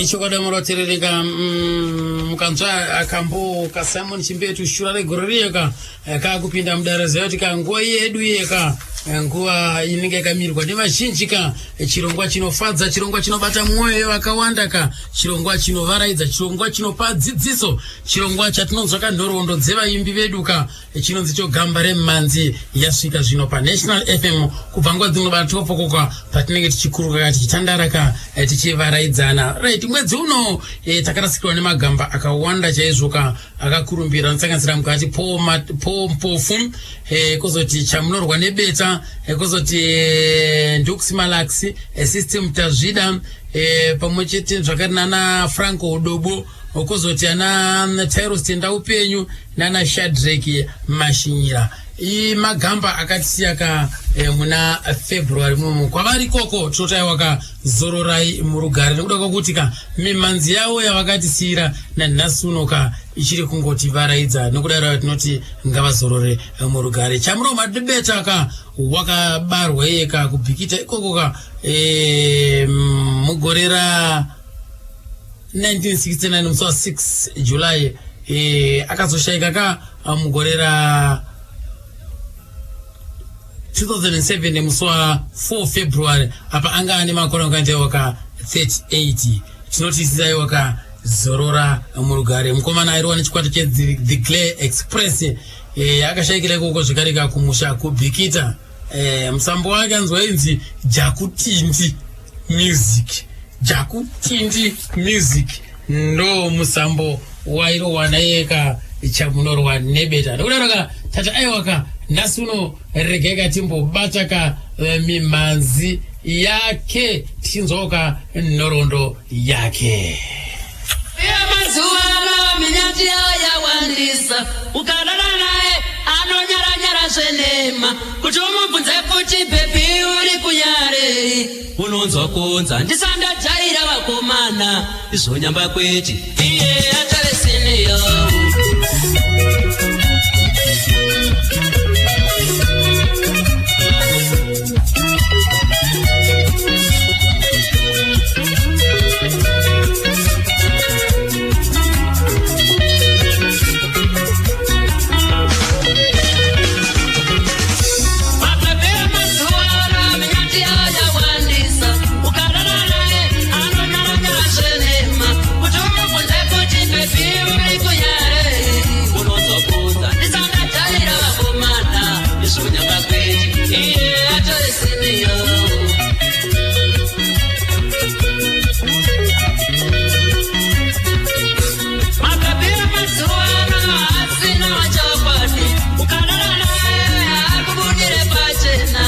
Ichokwadi munoterereka mukanzwa akambo kaSimon Chimbetu shura regore riye ka kakupinda mudare ziva kuti ka nguva yedu iye ka nguva inenge yakamirwa nevazhinji ka chirongwa chinofadza, chirongwa chinobata mwoyo yevakawanda ka, chirongwa chinovaraidza, chirongwa chinopa dzidziso, chirongwa chatinonzwa ka nhoroondo dzevaimbi vedu ka, chinonzi cho Gamba Remmanzi yasvika zvino paNational FM kubva nguva dzinobata topokoka patinenge tichikuruka ka, tichitandara ka, tichivaraidzana. Right, mwedzi uno takarasikirwa nemagamba akawanda chaizvo ka, akakurumbira, anosanganisira mukati Paul Mpofu, kuzoti Chamunorwa Nebeta, kuzoti Ndux Malax, System Tazvida, pamwe chete zvakare nana Franco Udobo, kuzoti ana Tairos Tenda Upenyu nana Shadrek Mashinyira. Magamba akatisiya ka muna February munomu. Kwavari ikoko tinotaiwa ka zororai murugare, nekuda kwekuti ka mimhanzi yavo yavakatisiyira nanhasi uno ka ichiri kungoti varaidza. Nokudaro tinoti ngavazorore murugare. Chamunorwa Nebeta ka wakabarwa iye ka kuBhikita ikoko ka mugore ra 1969 musi wa 6 July, akazoshayika ka mugore ra 2007 musi wa 4 February, apa anga ane makore angaitaiwa ka 38. Tinoti ka zorora murugare. Mukomana airova nechikwata cheThe Clay Express, akashayikira ikoko zvekare ka kumusha kuBhikita. Musambo wake anzwa inzi Jakutindi Music. Jakutindi Music ndo musambo wairohwa naye Chamunorwa Nebeta. Nokudaro ka tati aiwa ka nhasi uno regai ka timbobata ka mimhanzi yake, tichinzwawo ka nhoroondo yake. Mazuva ano minyati yawandisa, ukarara naye anonyaranyara zvenema. Kuti umubvunze kuti, "Baby, uri kunyarei?" unonzwa kunza, "Ndisandajaira vakomana." Izvonyamba kweti iye atove senior. Mababy emazuva ano minyati yawandisa, ukarara naye anonyaranyara zvenema. Kuti umubvunze kuti, "Baby, uri kunyarei?" unonzwa, "Ndisandajaira vakomana." Izvonyamba kweti iye atove senior. Mababy emazuva ano asina wachokwadi, ukarara naye akubudire pachena,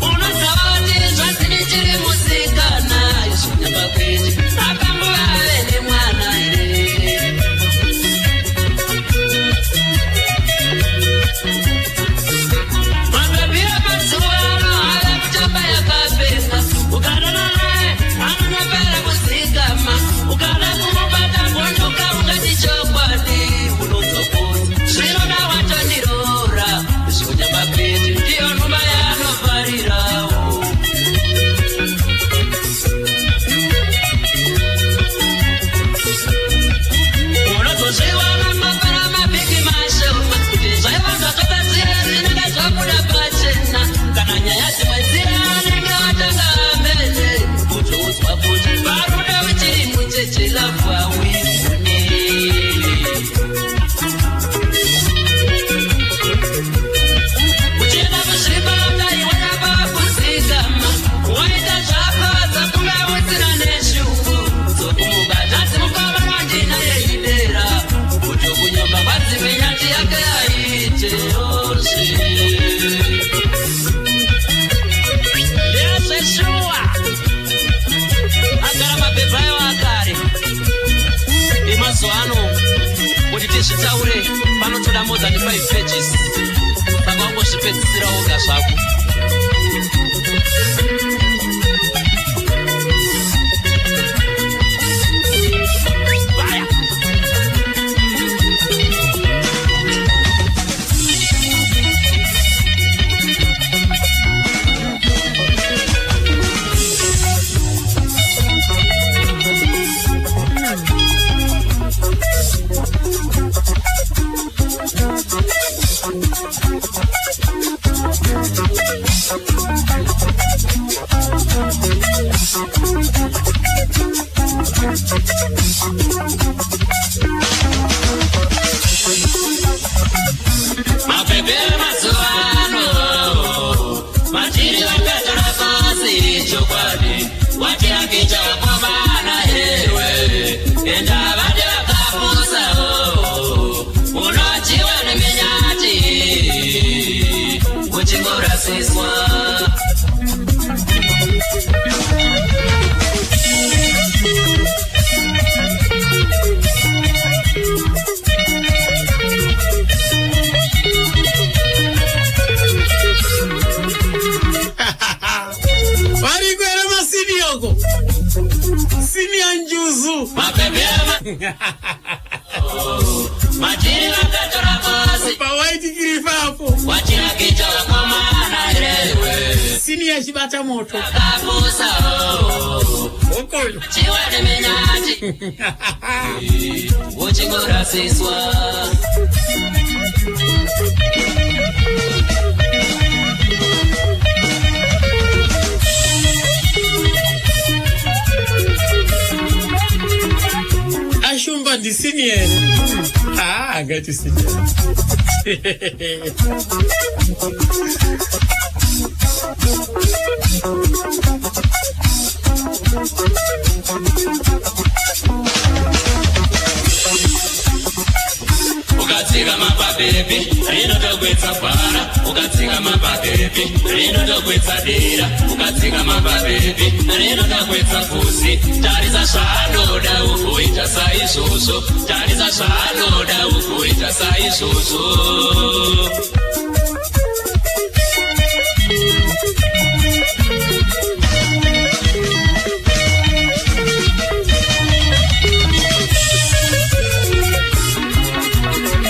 unozava kuti zvazini chiri musikana. Izvonyamba kweti akambova ave nemwana here? Mababy emazuva ano ave kutamba yakapera, ukarara naye anonyepera kuzikama. Ukada kumubata mbondoka ungati chokwadi, unonzwa kunzi, "Zvinoda watondiroora." Zvonyamba kweti ndiyo nhumba yaanofarirawo. Unozozviwana mapara mabhigi mashoma kuti zvaiva zvakatadziya zvinenge zvabuda pachena. Kana nyaya dzimwe dziya anenge atanga amene kutoudzwa kuti paruda uchiri mucheche, love hauigoni. Uchida kuzvibata iwe yava kuzikama, waita zvako dzakunga usina neshungu dzokumubata. Zimukomana ndinaye idera kuti kunyomba kwadziminyati yake aiteozve ndezveshuwa. Agara mabhebha ayo akare. Emazuva ano kuti tizvitaure panotoda more than 5 pages, saka wangozvipedzisira woga zvako. Vaya. Wachirakicha vakomana hewe enda vade vakapusawo unochiwa neminyati uchingorasiswa. Variko here masiniyoko siniya njuzu? Matiri vakatora pasi. Pawaitikirifapo. Wachirakicha vakomana hewe siniya chibata moto. Vakapusawo okoyo. Chiwa neminyati uchingorasiswa. Ashumba ndisini here? Ah, angati siniya. Ukatsika mapabhebhi rinotogwetsa gwara, ukatsika mapabhebhi rinotogwetsa dera, ukatsika mapabhebhi rinotogwetsa kusi. Tarisa zvaanoda ugoita saizvozvo, tarisa zvaanoda ugoita saizvozvo.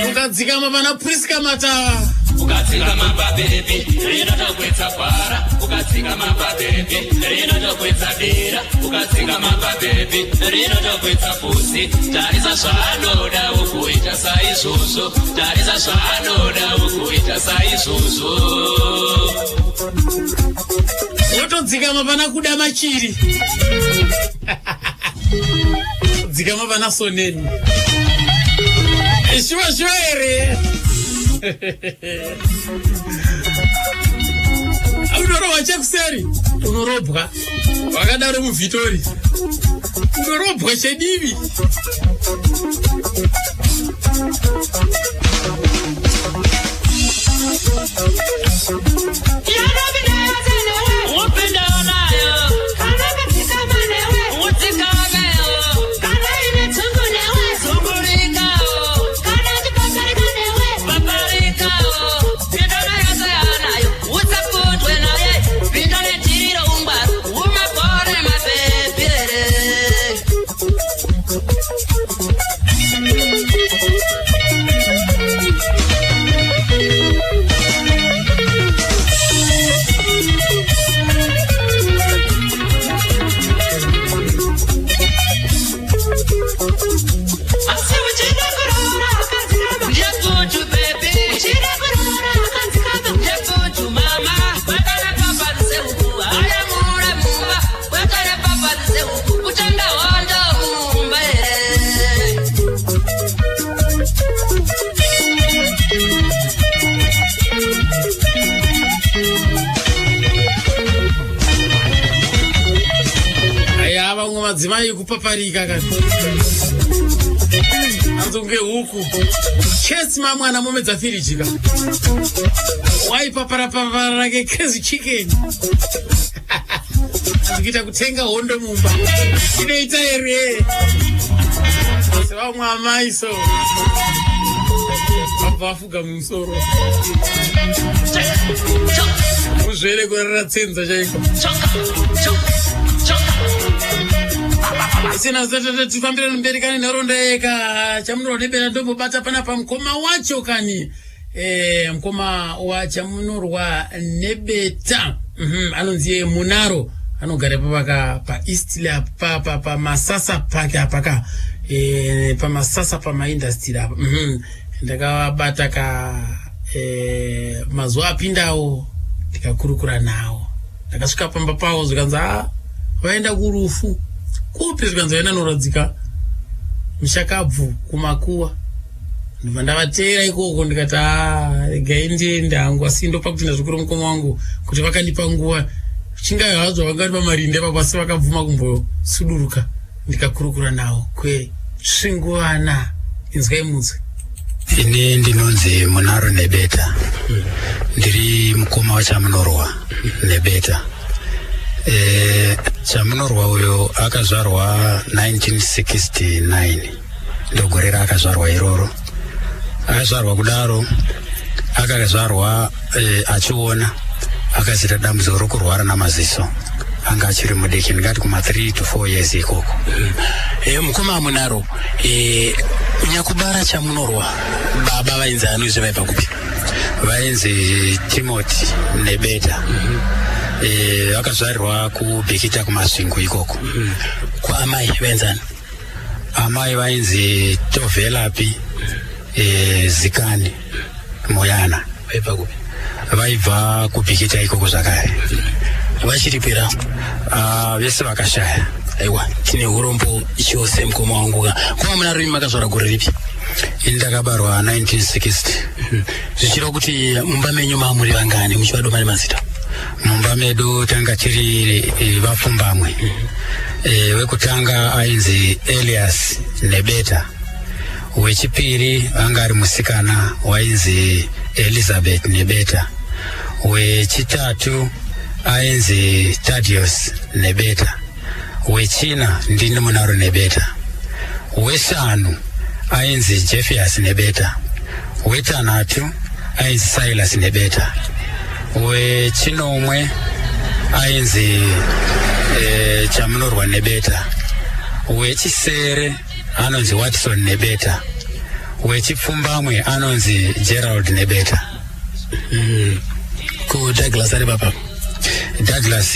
Ukadzikama pana Priska Matava. Ukatsika mapabhebhi rinotogwetsa gwara, ukatsika mapabhebhi rinotogwetsa dera, ukatsika mapabhebhi rinotogwetsa pusi. Tarisa zvaanoda ugoita saizvozvo, tarisa zvaanoda ugoita saizvozvo. Wotodzikama pana Kuda Machiri, dzikama pana Soneni. Shuwa shuwa here? Unorohwa chekuseri, unorobwa wakadaro muvhitori, unorobwa chedivi. Upindawo nayo utsikamewo zungurikawo paparikawo pindana yose yanayo usapundwe naye pinda netiriro ungwaru umagore mabhebhirere. Ndekutu bebi, ndekutu mama, kwatara papadze uku ayamura mumba, kwatara papadze uku kutanga hondo mumba here. Aya, vamwe madzimai kupaparika kani anzonge huku chesi mamwana momedza firiji ka waipaparapapara kekezi chicken kuita kutenga hondo mumba inoita here? Sevamwe amai so vabva vafuga mumusoro muzvere kurara tsenza chaiko. Sina tifambira mberi kani nhoroondo yeka Chamunorwa Nebera. Ndombobata panapa mukoma wacho kani, mukoma waChamunorwa Nebeta. Anonzi iye Munaro, anogara papaka paEast paMasasa pake apaka, paMasasa pamaindastry apa. Ndakavabata ka mazuva apindawo ndikakurukura nawo. Ndakasvika pamba pavo zvikanzi, "A, vaenda kurufu." Kupi? Zvikanzi vaenda noradzika mushakabvu kumakuwa. Ndobva ndavateera ikoko ndikati, "A, regai ndiende hangu." Asi ndopa kutenda zvikuru mukoma wangu kuti vakandipa nguva. Chingai hazvo vangari pamarinde ipapo, asi vakabvuma kumbosuduruka ndikakurukura nawo kwesvinguvana. Inzwai munzwe. Ini ndinonzi Munaro Nebeta, ndiri mukoma waChamunorwa Nebeta. Chamunorwa uyo akazvarwa 1969, ndogore raakazvarwa iroro. Akazvarwa kudaro, akazvarwa achiona. Akazoita dambudziko rokurwara namaziso anga achiri mudiki, ndingati kuma 3 to 4 years ikoko. Mukoma Munaro, nyakubara Chamunorwa, baba vainzi anozve vaibva kupi? Vainzi Timothy Nebeta. Vakazvarirwa kuBhikita, kuMasvingo ikoko. Kwaamai vainzani? Amai vainzi Tovhelapi Zikani Moyana. Vaibva kupi? Vaibva kuBhikita ikoko zvakare. Vachiripira? Vese vakashaya. Aiwa, tine urombo chose, mukoma wangu ka. Mukoma Munaro, imi makazvarwa gore ripi? Ini ndakabarwa 1960. Zvichireva kuti mumba menyu mamuri vangani, muchivadoma nemazita? Mumba medu tanga tiri vapfumbamwe. Wekutanga ainzi Elias Nebeta, wechipiri anga ari musikana wainzi Elizabeth Nebeta, wechitatu ainzi Tadius Nebeta, wechina ndini Munaro Nebeta, weshanu ainzi Jeffias Nebeta, wetanhatu ainzi Silas Nebeta, wechinomwe ainzi Chamunorwa Nebeta, wechisere anonzi Watson Nebeta, wechipfumbamwe anonzi Gerald Nebeta. Ko Douglas ari papa? Douglas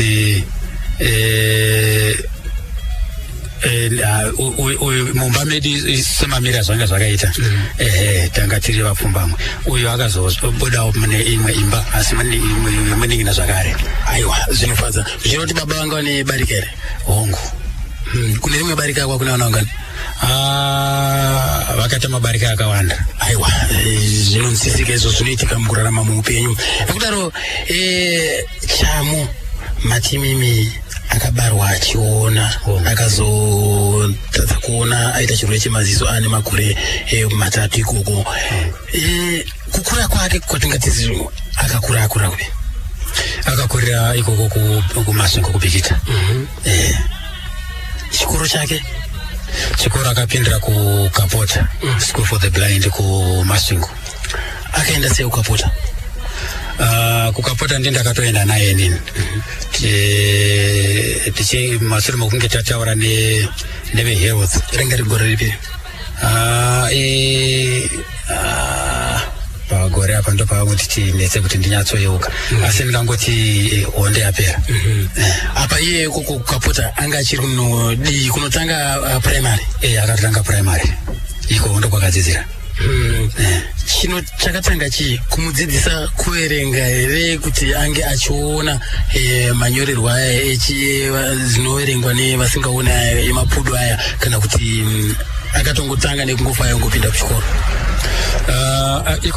uyu mumba medu semamira zvanga zvakaita, ehe, tanga tiri vapfumbamwe. Uyu akazobudawo mune imwe imba, asi mune imwe munin'ina zvakare. Aiwa, zvinofadza. Zvichireva kuti baba vanga vane barika here? Hongu. Kune rimwe barika kwa kune vana vangani? Ah, vakaita mabarika akawanda. Aiwa, zvinonzwisisika izvo, zvinoitika mukurarama muupenyu. Nekudaro Chamu matimimi akabarwa achiona, akazotadza kuona aita chirwere chemaziso ane makore 3 ikoko. Kukura kwake kwatingati akakura, akura kupi? Akakurira ikoko kuMasvingo, kuBhikita. Chikoro chake? Chikoro akapindira kuKapota School for the Blind kuMasvingo. Akaenda sei kuKapota? Kukapota ndi ndakatoenda naye inini. Tichi mashure mekunge tataura nevehealth. Ringa rigore ripi? Ah, pagore apa ndo pavanguti tinetse kuti ndinyatsoyeuka, asi ndingangoti honde yapera. Apa iye ikoko kuKapota anga achiri kunodii, kunotanga primary? Akatotanga primary ikoko, ndokwakadzidzira. Chino chakatanga chii, kumudzidzisa kuverenga here kuti ange achiona manyorerwo aya dzinoverengwa nevasingaoni aya emapudo aya, kana kuti akatongotanga nekungofa yongopinda kuchikoro?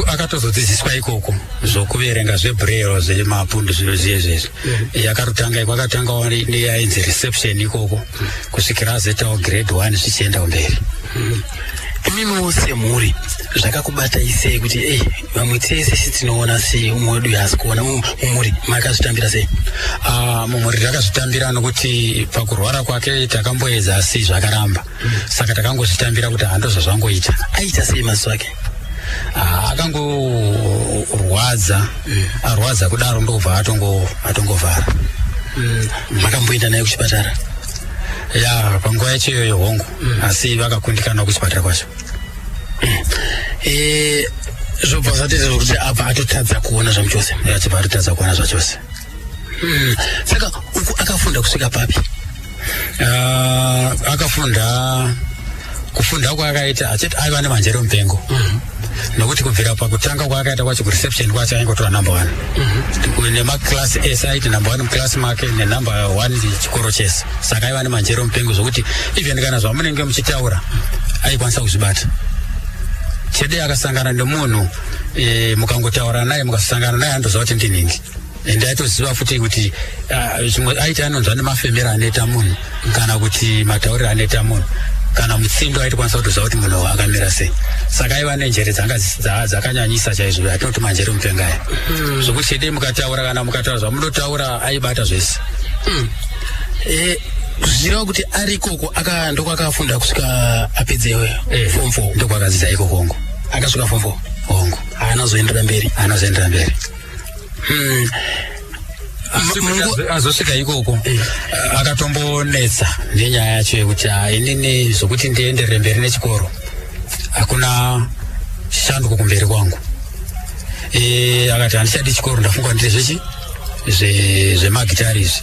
Akatozodzidziswa ikoko zvokuverenga zvebraille, zvemapundu, zviro zviye zvezvi. Akatotanga iko, akatangawo neyainzi reception ikoko kusvikira azoitawo grade 1 zvichienda kumberi. Imimiwo semhuri zvakakubatai sei kuti ei, vamwe tese isi tinoona sei, umwe wedu haasi kuona? Mumhuri makazvitambira sei? Ah, mumhuri takazvitambira nokuti pakurwara kwake takamboedza asi zvakaramba, saka takangozvitambira kuti handozvo zvangoita. Aita sei maziso ake? Ah, akangorwadza, arwadza kudaro ndobva atongovhara. Makamboenda naye kuchipatara? Ya, panguva yacho iyoyo hongu, asi vakakundikana kuchipatara kwacho. Zvobva zvatoita zvokuti abva atotadza kuona zvamuchose? Achibva atotadza kuona zvachose. Saka uku akafunda kusvika papi? Ah, akafunda, kufunda kwaakaita achiti aiva nemanjere mupengo, nokuti kubvira pakutanga kwaakaita kwacho kureception kwacho aingotora number one nemaklasi ese, aiti number one muklasi make nenumber one chikoro chese. Saka aiva nemanjere mupengo zvokuti even kana zvamunenge muchitaura aikwanisa kuzvibata. Chede akasangana nemunhu, mukangotaura naye, mukasangana naye, andoziva kuti ndiningi. Ende aitoziva futi kuti ah, zvimwe aiti anonzwa nemafemero anoita munhu kana kuti matauriro anoita munhu kana mutsindo aitokwanisa kutoziva kuti munhu akamira sei. Saka aiva nenjere dzanga dzakanyanyisa chaizvo, atinoti manjere mupenga aya, zvokuti chete mukataura kana mukataura zvamunotaura aibata zvese. Zvichireva kuti ari ikoko ndokwakafunda kusvika apedzewe form 4? Ndokwakadzidza ikoko, hongu. Akasvika form 4? Hongu. Haana kuzoenderera mberi? Haana kuzoenderera mberi. Azosvika ikoko akatombonetsa nenyaya yacho yekuti, "Ah, inini zvokuti ndienderere mberi nechikoro hakuna shanduko kumberi kwangu." Akati handichadi chikoro, ndafunga ndiri zvechi zvemagitari izvi.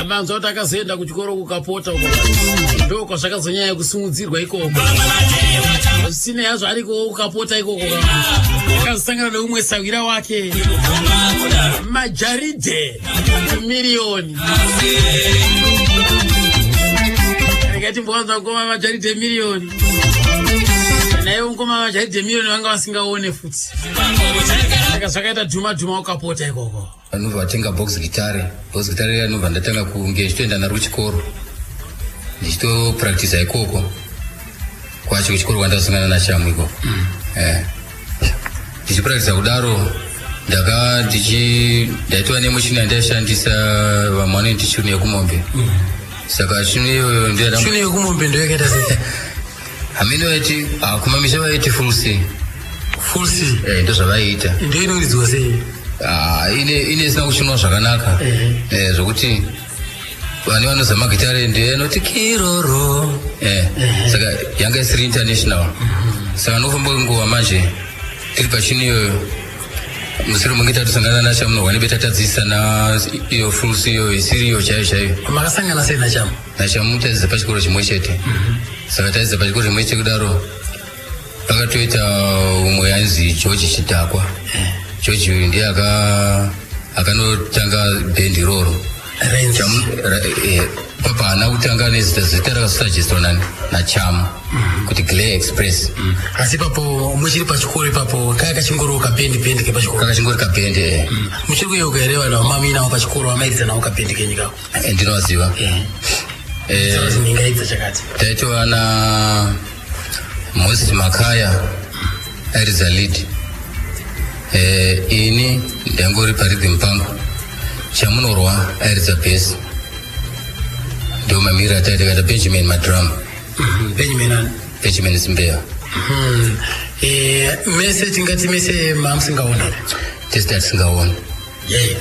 Manzwa kuti akazoenda kuchikoro kukapota uko, ndo kwazvakazonyanya kusimudzirwa ikoko. Zvisinei hazvo, ariko kukapota ikoko akazosangana neumwe sawira wake, Majaride Miriyoni. Ndikatimbowanza mukoma Majaride Miriyoni, naivo mukoma Majaride Miriyoni vanga vasingaone futi. Saka zvakaita dhuma dhuma ukapota ikoko. Anobva atenga box gitare. Box gitare riya anobva ndatanga kunge ndichitoenda naro kuchikoro, ndichitopractisa ikoko kwacho kuchikoro kwandasangana naChamu ikoko. Ndichipractisa kudaro, ndaka ndichi ndaitova nemuchini yandaishandisa, vamwe vanoiti chunu yekumombe. Saka chunu iyoyo ndiyo Chunu yekumombe ndo yakaita sei? Hamene vaiti, ah, kumamisha vaiti full C. Full C? Eh, ndo zvavaiita. Ndo inoridzwa sei? Ah, ine isina kuchunwa zvakanaka. Zvokuti vane vanoza magitare ndiyo anoti kiroro. Saka yanga isiri international. Saka nofamba kwenguva manje tiri pachini iyoyo, mushure munge tatosangana naChamunorwa nebeta tadzisa na iyo full C iyoyo isiri iyo chaiyo chaiyo. Makasangana sei naChamu? NaChamu taidzidza pachikoro chimwe chete. Saka taidzidza pachikoro chimwe chete kudaro, pakatoita umwe ainzi George Chidhakwa. George uyu ndiye akanotanga bhendi iroro. Rainzi. Papa haana kutanga nezita, zita rakasugestwa nani, naChamu, kuti Glare Express. Asi ipapo muchiri pachikoro ipapo, kaya kachingoriwo kabhendi bhendi kepachikoro? Kakachingori kabhendi, eh. Muchiri kuyeuka here vanhu vamamuinawo pachikoro vamairidza navo kabhendi kenyu kako? Ndinovaziva. Ndingaidza chakati. Taitova na Moses Makaya airidza lead. Ini ndangori parhythm pangu, Chamunorwa airidza bass, ndo mamiriro ataita, kaita Benjamin madrum. Benjamin ani? Benjamin Zimbeya. Mese tingati mese mamusingaoni? Tese tatisingaoni.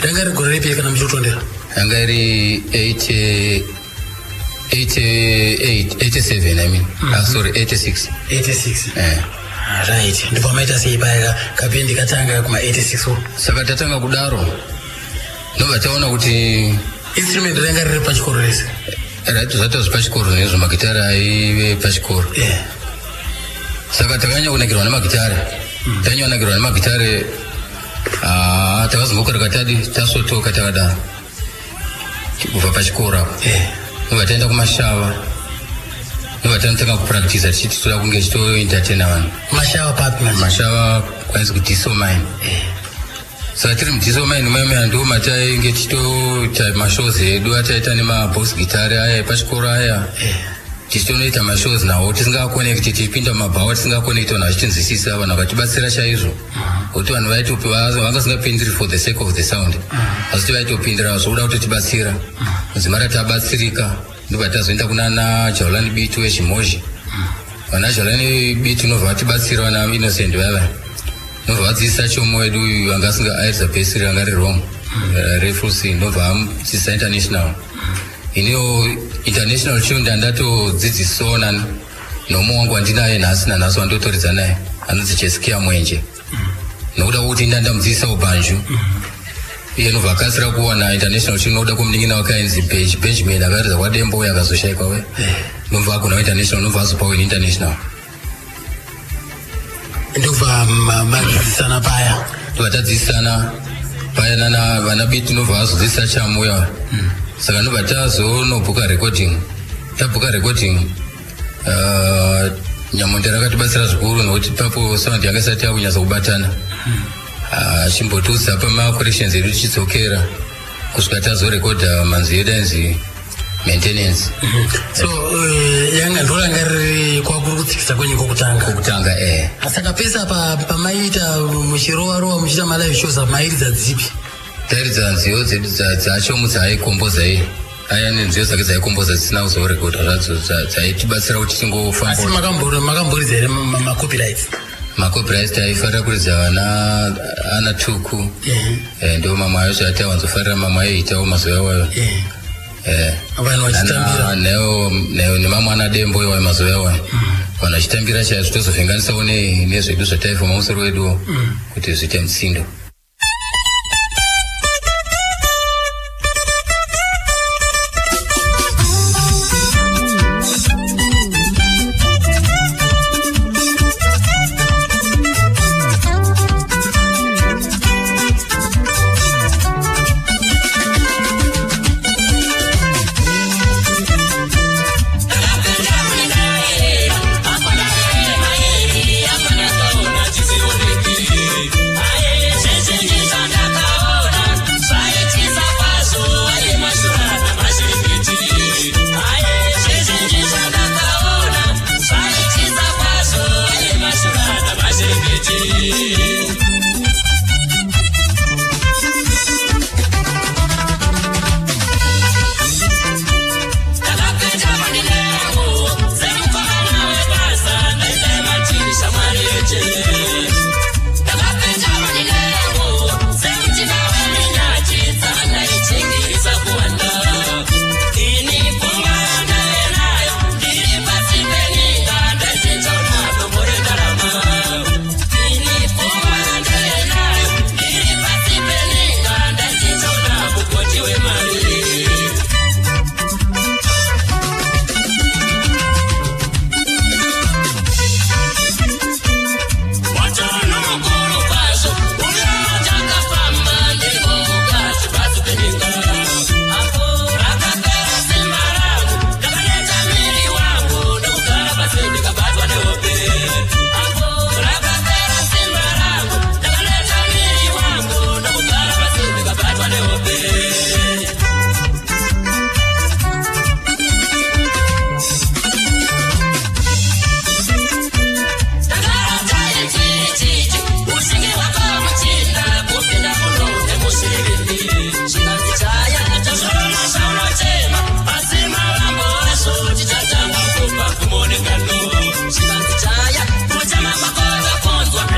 Ranga riri gore ripi kana muchitotondera? Yanga iri 80, 88, 87, I mean. Ah, sorry, 86. 86? Eh. Right, ndipo maita sei paya kabhendi katanga kuma 86 wo? Saka tatanga kudaro, ndobva taona kuti Instrument ranga riri pachikoro rese? Right, zvatova zvepachikoro nezvo, magitari aive pachikoro. Saka takanyanya kunakirwa nemagitare, tanyanya kunakirwa nemagitare. Ah, takazongokoreka tadi tasotoka takadaro kubva pachikoro apo. Ndobva taenda kuMashava, ndobva tanotanga kupractisa tichiti toda kunge tichitoentertaina vanhu. Mashava papi manje? Mashava kwainzi kuDiso Mine. Saka tiri muDiso Mine muya ndo matainge tichitoita mashows edu ataita nemabox gitari aya epachikoro aya, tichitonoita mashows nawo tisingakonekti, tichipinda mumabhawa tisingakonekti, vanhu vachitinzwisisa. Vanhu vakatibatsira chaizvo, kuti vanhu vanga vasingapindiri for the sake of the sound, asi kuti vaitopindira zvokuda kutotibatsira. Mudzimara tabatsirika, ndobva tazoenda kunana Jaulani Bitu wezvimozhi. Vana Jaulani Bitu nobva vatibatsira, vana Innocent vava nobva vadzidzisa chomo wedu uyu anga asinga airidza bass ranga riri wrong refusi, ndobva amudzidzisa international. Iniwo international tune ndandatodzidzisawo nani, nomwe wangu wandinaye nhasi nanhasi wandotoridza naye anonzi Cheskia Mwenje, nokuda kwekuti ndandamudzidzisawo banju. Iye nobva akasira kuwana international tune nokuda kwemunin'ina wake ainzi Benjamin akaridza kwaDembo uyo akazoshayikwa we, nobva agona international, nobva azopawo ini international. Ndobva madzidzisana paya? Ndobva tadzidzisana paya nana vana Bitu, nobva azodzidzisa Chamuya. Saka ndobva tazonobhuka recording. Tabhuka recording, Nyamonde rakatibatsira zvikuru, nokuti papo sound yanga isati yakunyatsa kubatana. Achimbotiudza pamacorrections edu, tichidzokera kusvika tazorekodha manzwi edu ainzi Maintenance. So yanga ndoranga riri kwakuri kutsikisa kwenyu kwokutanga? Kwokutanga, eh. Saka pese apa pamaiita muchirova rova muchiita malive shows apa, mairidza dzipi? Tairidza nziyo dzedu dzacho dzaaikomboza iye aya, nenziyo dzake dzaikomboza dzisina kuzorekodha zvadzo, dzaitibatsira kuti Asi tingofamba. Makamboridza here macopyrights? Macopyrights taifarira kuridza vana ana Tuku. Ndo mamwe acho ataiwanzofarira, mamwe aiitawo mazuva iwayo. Vanhu vachitambira? Nemamwe ana Dembo iwayo, mazuva iwayo vanhu vachitambira chaizvo, tozovhenganisawo nezvedu zvataifoma musoro weduwo kuti zviite mutsindo.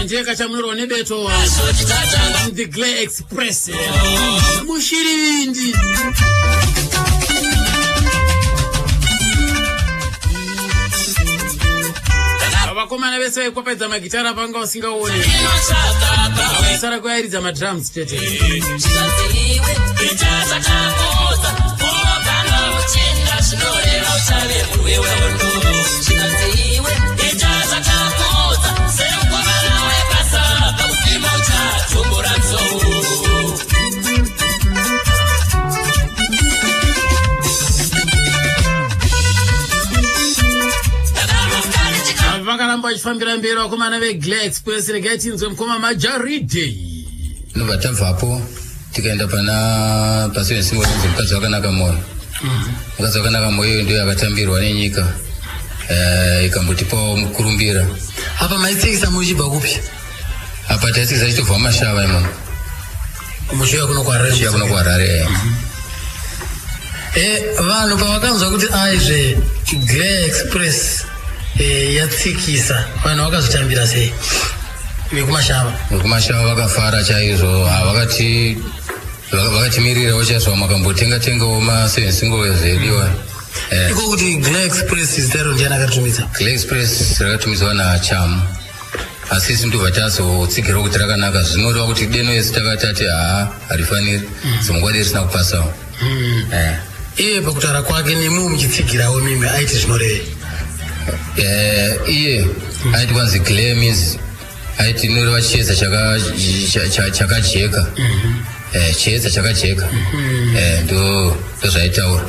Ndiye kachamunorwa nebeto the Glare Express mushirindi. Vakomana vese vaikwapaidza magitara panga usingaoni, sara kuairidza madrums chete. Vakaramba vachifambira mberi vakomana veGlare Express. Regai tinzwe mukoma Majaridhei. Nobva tabvapo tikaenda pana pasi single inonzi Mukadzi Wakanaka Moyo. Mukadzi Wakanaka Moyo iyo ndiyo yakatambirwa nenyika, ikambotipawo mukurumbira. Apa maitsikisa muchibva kupi? Apa taitsikisa tichitobva mumashava imomo. Muchiuya kuno kuHarare? Chiuya kuno kuHarare. Vanhu pavakanzwa kuti aizve Glare Express yatsikisa, vanhu vakazvitambira sei vekumashava? Vekumashava vakafara chaizvo. Ha, vakati vakatimirirawo chaizvo. Vamwe vakambotenga tengawo ma7 single zvediwa. Iko kuti Glare Express, zita iro ndiani akaritumidza? Glare Express rakatumidzwa naChamu, asi isu ndobva tazotsigirawo kuti rakanaka. Zvinoreva kuti deno isu takatati haa, harifaniri, dzimwe nguva dei risina kupasawo. Iye pakutaura kwake nemiwo muchitsigirawo mimi, aiti zvinorevei? Iye aiti kwanzi glare means, aiti inoreva chiedza chakajeka. Chiedza chakajeka. Ndo zvaitaura.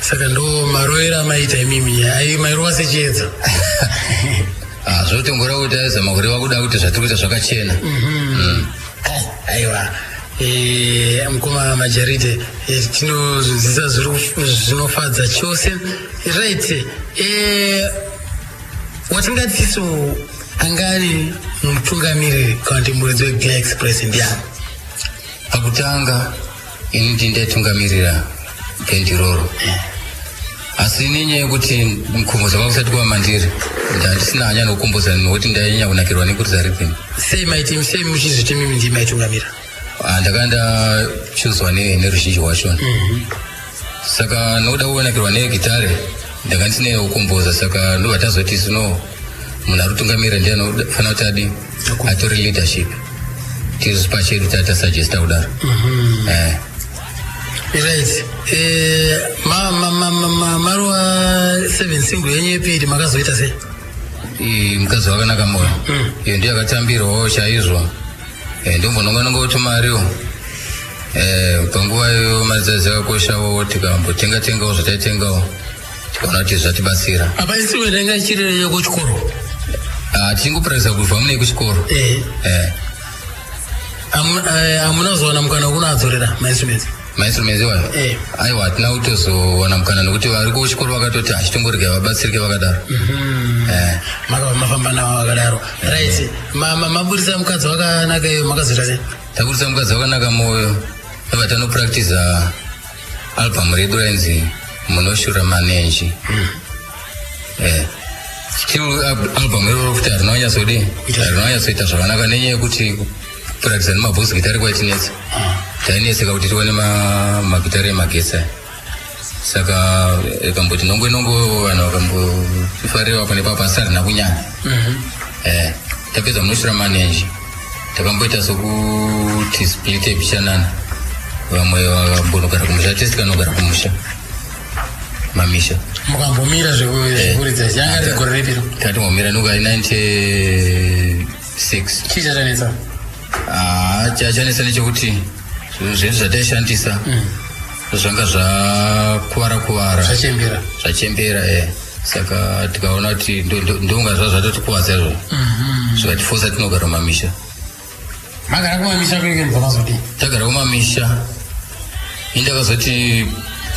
Saka ndo marovero amaita imimi, ai mairova sechiedza? Ah, zvotongora kuti aizama kureva kuda kuti zvatiri kuita zvakachena. Aiwa, mukoma Majarite, tinozvinzisa zvinofadza chose. Right, watingati isu anga ari mutungamiriri kana kuti muridzi weGlare Express ndiani? Pakutanga ini ndi ndaitungamirira bhendi iroro, asi nenyaya yekuti mukomboza kwakusati kuva mandiri, ndandisina hanya nokukomboza nokuti ndainyanya kunakirwa nekuridza rhythm. Sei maiti, sei muchizviti mimi ndii maitungamira? Ah, ndakanga ndachuzwa neruzhinji rwachona, saka nokuda kunakirwa negitare ndanga ndisine kukomboza. Saka ndobva tazoti sino munhu ari kutungamira ndiye anofanira kuti adi atore leadership. Tiri pachedu tatasuggesta kudaro. Right, marova 7 single yenyu yepiri, makazoita sei? Mukadzi Wakanaka Moyo iyo ndiyo yakatambirwawo chaizvo. Ndombononga kuti mariwo. Panguva iyo mari dzacho dzakakoshawo, tikambotenga tengawo zvataitengawo, tikaona kuti zvatibatsira. Apa instrument yanga ichiri yekuchikoro? Ah, tichingopractisa kubva mune kuchikoro. Hamuna kuzowana mukana wekunoadzorera mainstruments? Mainstruments iwayo? Eh. Aiwa, hatina kutozowana mukana nokuti vari kuchikoro vakatoti hachitongoregai vabatsirike vakadaro. Makabva mafamba navo vakadaro. Right, maburisa Mukadzi Wakanaka iyo, makazoita sei? Taburisa Mukadzi Wakanaka Moyo, ndobva tanopractisa album redu rainzi Munoshura Manenji. Still album iroro kuti harina kunyatsodii, harina kunyatsoita zvakanaka nenyaya yekuti kupractisa nemabox gitari kwaitinetsa. Tainetseka kuti tiwane magitari emagetsi aya. Saka ikamboti nongwe nongwe, vanhu vakambotifarira pane papo, asi harina kunyanya. Tapedza Munoshura Manenji, takamboita sokuti split pichanana, vamwe vakambonogara kumusha, tese tikanogara kumusha, mamisha. Mukambomira zvekuridza, yanga ri gore ripiro? Takatombomira nuka 96. Chii chachanetsa? Ah, chachanetsa nechekuti zvinhu zvedu zvataishandisa zvanga zvakuvara kuvara. Zvachembera. Zvachembera. Saka tikaona kuti ndonga zva zvatotikuvadza izvozvo, zvikatifosa tinogara mumamisha. Magara kumamisha kweke, muzamazodii? Tagara kumamisha, indakazoti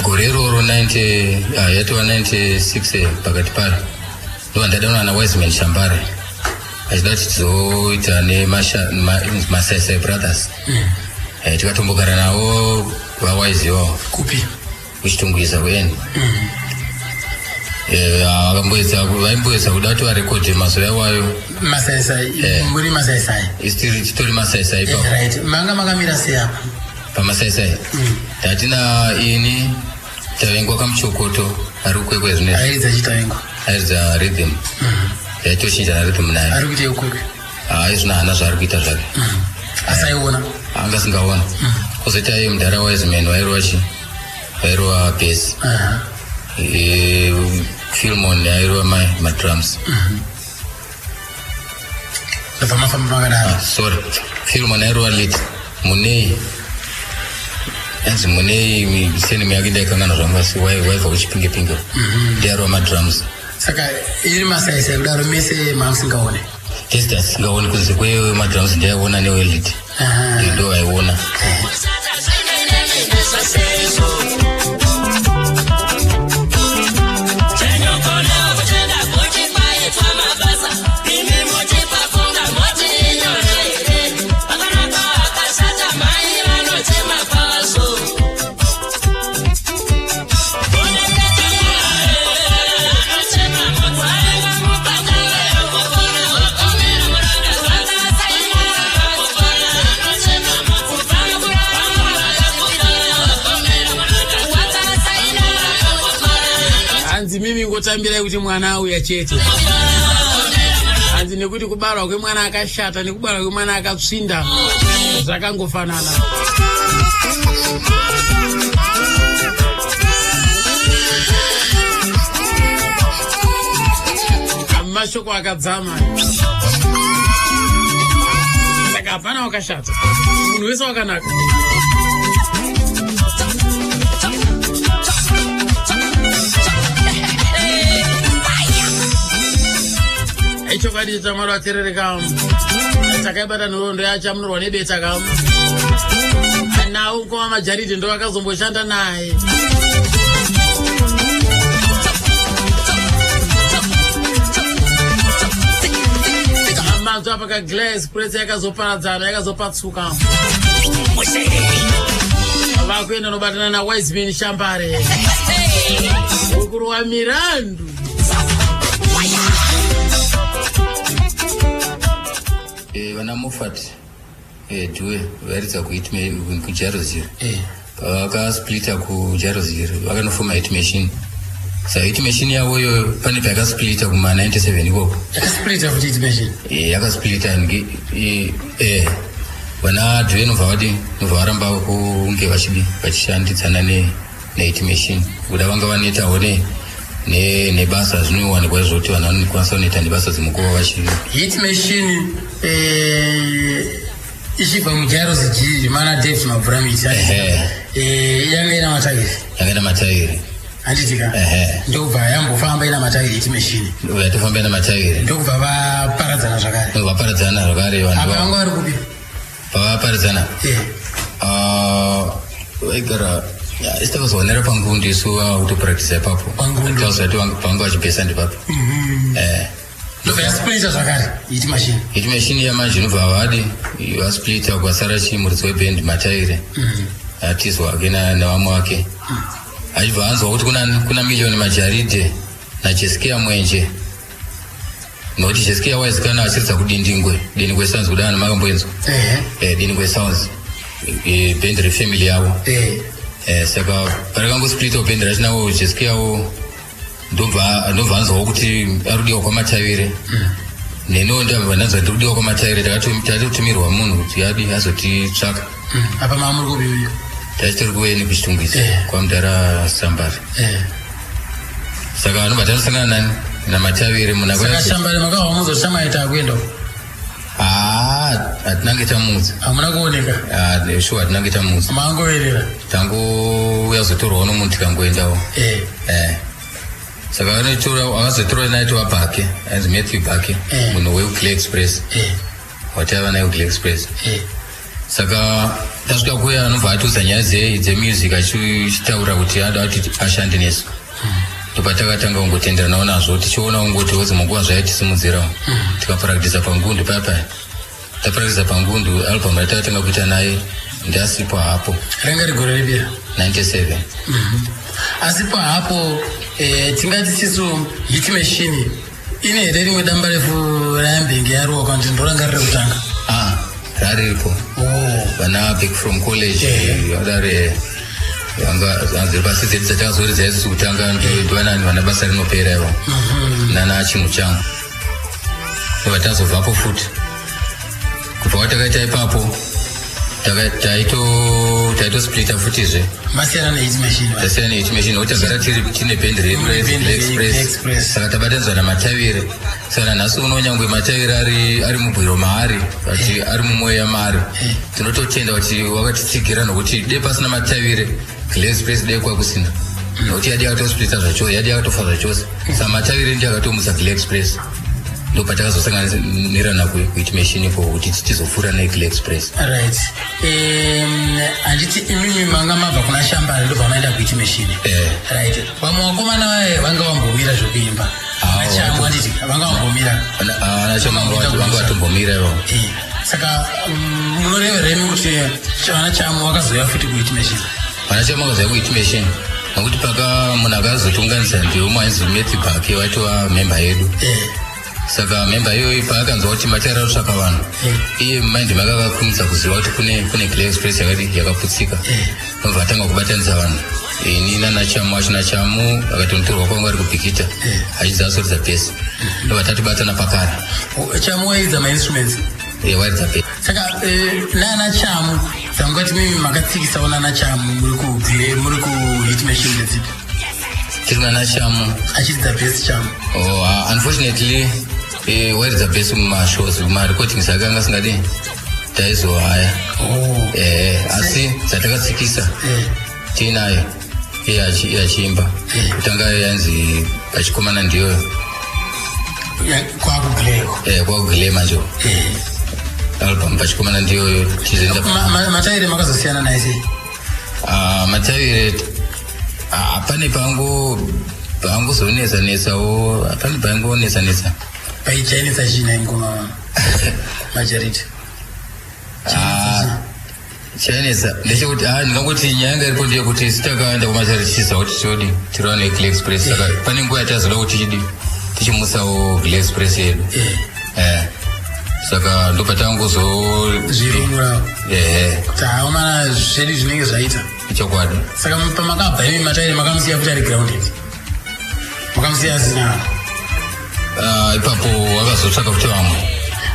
gore iroro 90, ah, yatova 96, pakati paro ndobva ndadanwa naWiseman Shambare achida kuti tizoita nemaSaisai Brothers. Tikatombogara navo vaWaizivawo. Kupi? Kuchitungwiza kueni. Eh, vakamboedza vaimboedza kuda kuti varekodhe mazuva iwayo. Masaisai? Eh. Muri masaisai? Isitiri titori masaisai ipapo. Right, manga makamira sei apa? Pamasaisai tatina ini, Tavengwa Kamuchokoto ari kuKwekwe zvinezvi. Airidza chitavengwa? Airidza rhythm, yaitochinjana rhythm naye. Ari kuita ikukwekwe? Hai, zvino haana zvaari kuita zvake. Asaiona? Anga asingaona. Kwozoita iye mudhara Wiseman wairova chi wairova bass. Filmon airova madrums. Ndobva mafamba makadaro? Ah, sorry, Filmon airova lead. Munei, anzi Munei, surname yake ndaikangana zvangu, asi waibva kuChipinge-pinge, ndiarova madrums. Saka iri masaisai kudaro, mese mamusingaone? Tese asingaoni, kunze kwemadrums ndaiona newelead. Ndo aiona. Hanzi mimi ngotambirai kuti mwana auya chete. Hanzi nekuti kubarwa kwemwana akashata nekubarwa kwemwana akatsvinda zvakangofanana. Mashoko akadzama. Saka hapana wakashata, munhu wese wakanaka. Ichokwadi chamwari waterereka, takaibata nhoroondo yacho amunorwa nebeta kam nawo mukoma Majaridi ndo akazomboshanda naye. Manzwa paka Glass Press yakazoparadzana, yakazopatsuka, vakuenda nobatana naWiseman Shambare, mukuru waMirandu. Vana Mofat Due vairidza kuJarozir. Pavakasplita kuJarozir vakanofoma Hit Machine. Saka Hit Machine yavo iyoyo pane payakasplita kuma97 ikoko. Yakasplita futi Hit Machine? Yakasplita. Vana Due nobva vadi nobva varamba kunge vachidi vachishandidzana neHit Machine, kuda vanga vanoitawo nebasa zvinowanikwa izvoti vanhu vanokwanisa kunoita nebasa dzimukova vachi Hit Machine ichibva muJairos Jiri mana David Mabvuramiti? Ehe. Yanga ina matairi? Yakaita matairi. Handitika? Ehe. Ndokubva yambofamba ina matairi Hit Machine? Yatofamba ina matairi. Ndokubva vaparadzana zvakare? Vaparadzana zvakare vanhu. Apa vanga vari kupi? Pavaparadzana? Ah, vaigara isi takazoonera pangundu isu vakutopractisa ipapo. Pangundu. Tazoti panga vachibhesa ndipapo. Ndobva yasplita zvakare Hit Machine? Hit Machine yamanje inobva vadi vasplita, kwasara chimuridzi webhendi Mataire, atizwa ake nevamwe vake, achibva anzwa kuti kuna Million Majaride naJeskia Mwenje, nokuti Jeskia waizikanwa achiridza kuDindingwe, Dindingwe Sounds, kuda vanhu makamboenzwa. Ehe. Dindingwe Sounds, bhendi refamily yavo. Saka parakangosplitawo bhendi rachinawo Jeskiyawo, ndobva anzwawo kuti arudiwa kwaMatavire. Neniwo ndabva ndanzwa ndiri kudiwa kwaMatavire. Tatotumirwa munhu kuti adi azotitsvaka. Apa mamuri kupi uyu? Tachitori kuweni kuChitungwiza, kwamudhara Sambari. Saka anobva tanosangana nani, naMatavire munhu. Saka Shambare makahwa muzoshamwaita akuenda uko? Haa, hatinange tamudza. Hamuna kuoneka? Shuwa, hatinange tamudza. Mangoverera? Tangouya zotorwawo nomunhu, tikangoendawo. Saka vanotora, akazotora naitova Bhake, ainzi Matthew Bhake, munhu weuClay Express, wataiva naye kuClay Express. Saka tasvika kuya, anobva atiudza nyaya dzemusic, achitaura kuti ada kuti ashande nesu. Ndopatakatanga kungotenderanawo nazvo, tichiona kungoti wozi munguva zvaitisimudzirawo. Tikapractisa pangundu paya paya, tapractisa pangundu, album ratakatanga kuita naye ndasipo hapo. Ranga rigore ripi? 97. Asi pahapo tingati sisu Hit Machine ine here rimwe damba refu rayambenge yarowa kana kuti ndorangarire kutanga? Ah, rariripo. Oh. Vana back from college vadare vanga dziri pasi dzedu dzatakazoridza isusu kutanga ndivanani vana basa rinopera ivo nana chinhu changu vatazobvapo futi kubva kwatakaita ipapo taitosplita futizve. Masiyana neHit Machine. Tasiyana neHit Machine nokuti tagara tiri tine bhendi redu reExpress, saka tabatanidzwa naMatavire. Saka nanhasi uno nyangwe Matavire ari mubwiro maari, but ari mumwoyo yamaari, tinototenda kuti wakatitsigira, nokuti de pasina Matavire Glen Express dei kwakusina, nokuti yadi yakatosplita zvachose, yadi yakatofa zvachose. Saka Matavire ndiye akatomutsa Glen Express, ndo patakazosanganirana kuHit Machine ipo kuti tizopfuura neGlen Express. Right. Handiti imimi manga mabva kuna Shambari, ndobva maenda kuHit Machine? Eh. Right. Vamwe vakomana vaye vanga vambomira zvokuimba? Ah, Chamu, handiti vanga vambomira? Ana Chamu vanga vatombomira ivo. Saka munoreveremi kuti vana Chamu vakazouya futi kuHit Machine? Vana Chamu vakazouya kuHit Machine nokuti paka munhu akazotiunganisa ndiwo ainzi Matthew Bake, waitova memba yedu. Saka memba iyoyi paakanzwa kuti Matare atsvaka vanhu, iye mumind make akakurumidza kuziva kuti kune Glen Express yakati yakaputsika. Nobva atanga kubatanidza vanhu, ini nanaChamu acho, naChamu akatonotorwa kwanga ari kuBhikita achidza asoridza bass, ndobva tatobatana pakare. Chamu wairidza mainstruments? Wairidza bass. Saka nana Chamu dzamungati mimi makatsikisawo nana Chamu muri kubvire muri kuHit Machine ndedzipi? Tiri nana Chamu. Achiridza bass Chamu? Oh, unfortunately wairidza bass mumashows, mumarecordings ake anga asingadi taizohaya. Oh. Asi dzatakatsikisa tiinayo iye achiimba kutanga yanzi Pachikomana ndiyoyo. Kwakugleyo? Kwakugile manje. Album Pachikomana ndiyoyo tizoenda. Mataire makazosiyana naye sei? Ah, Matavire, pane pangozonetsa netsawo, pane pangonetsa netsa. Paichainetsa chii nai mukoma Majariti? Ah, chainetsa ndechekuti ndingangoti nyaya yanga iripo ndeyekuti isu takaenda kuMachari tichiziva kuti todi tiriwa neGle Express, saka pane nguva yatazoda kuti chidi tichimutsawo Gle Express yedu. Saka ndopatangozo Zvirumura. Ehe. Kuti haomana zvedu zvinenge zvaita. Chokwadi. Saka pamakabva imi Mataire makamusiya futi ari grounded, makamusiya asina? Ah, ipapo wakazotsvaka futi vamwe.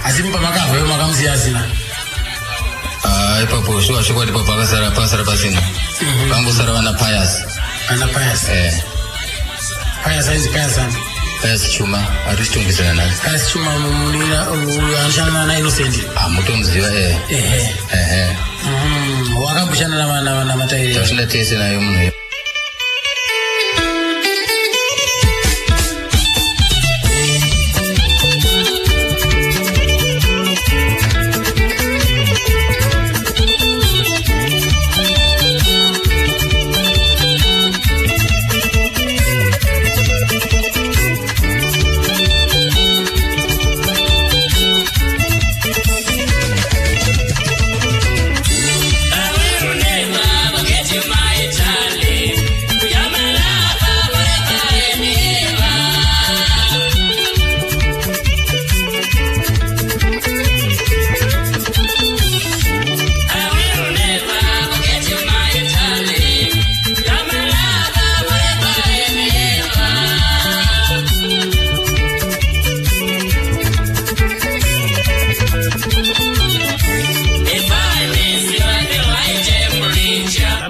Asi pamakabva ivo makamusiya asina? Ah, ipapo shuwa chokwadi ipapo akasara pasara pasina, pangosara vana Pius. Ana Pius? Eh. Pius ainzi Pius ani? Pius Chuma, ari kuchitongedzana naye. Pius Chuma munina anoshanda naInnocent? Hamutomuziva, eh. Ehe. Ehe. Wakamboshanda naMataire? Tashanda tese naye munhu.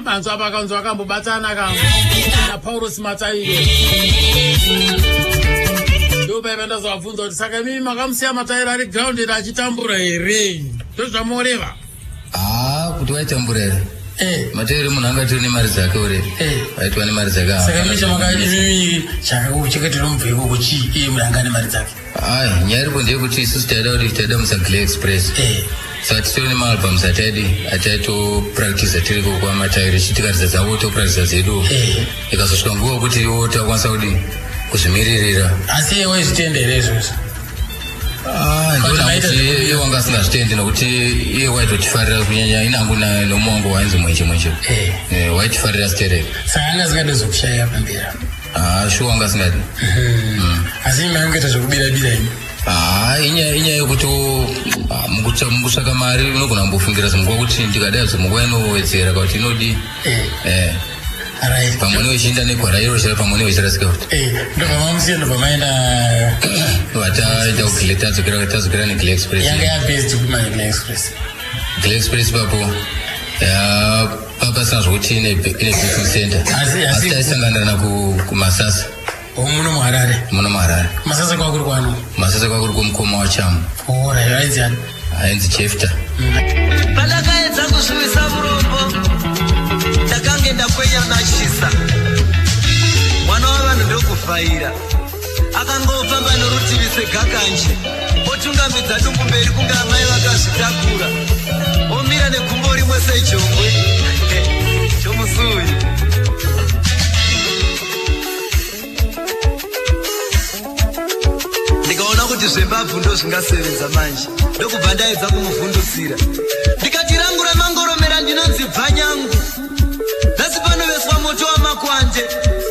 Manzwa apa akanzwa akambobatana ka naPauros Mataire, ndopaiva ndazovabvunza kuti saka imimi makamusiya Mataire ari grounded achitambura here, ndozvamoreva? Ah, kuti waitambura here? Eh. Mataire munhu anga atori nemari dzake ure. Aitwa nemari dzake. Saka imi chamaka imimi chakacheketera mubva ikoko chii, iye munhu anga ane mari dzake? Ai, nyaya iripo ndeyekuti isusu taida kuti taida musa Gle Express. Saka titori nemaalbums ataidi ataitopractice tiriko kwaMataire, chitikaridza dzavo topractice dzedu. Ikazosvika nguva yekuti iwo takwanisa kudi kuzvimiririra. Asi iye waizvitenda here izvozvo? Ah, Kuti maita But iye wanga asingazvitendi nokuti iye waitotifarira kunyanya inangu nomwe wangu wainzi mwenje mwenje. Eh. Waitifarira stereki. Saka anga asingade zvokushaya pamberi apa. Ah, shuwa wanga asingadi. Asi imi maingoita zvekubira-bira imi. Ah, inyaya yekuti ah, mukutsvaka mari unogona kumbofungira zimunguva kuti ndikadai zimunguva inowedzera kana kuti inodii. Eh. Eh. Right. Pamwe neuchienda negwara iro chero pamwe neuchirasika futi. Ndobva mamusiya, ndobva maenda. Vataenda kuGle, tadzokera neGle Express. Yanga yabased kumaGle Express? Gle Express papo pasina zvokuti ine booking center. Asi taisanganirana kuMasasa. Muno muHarare? Muno muHarare. Masasa kwakuri kwano? Masasa kwakuri kwomukoma waChamu. Alright, ainzi ani? Ainzi Chefter. Pandakaedza kuzvivisa vurombo, ndakange ndakwenya nachisa mwana wavanhu ndokuvhaira. Akangofamba norutivi segakanje, otungamidza dumbu mberi kunge amai vakazvitakura, omira negumbo rimwe sejongwe chomusuyu. Ndikaona kuti zvembabvu ndo zvingasevenza manje, ndokubva ndaedza kumuvhundutsira, ndikati, "Rangu ramangoromera ndinonzi bvanyangu. Nhasi panoveswa moto wamakwande,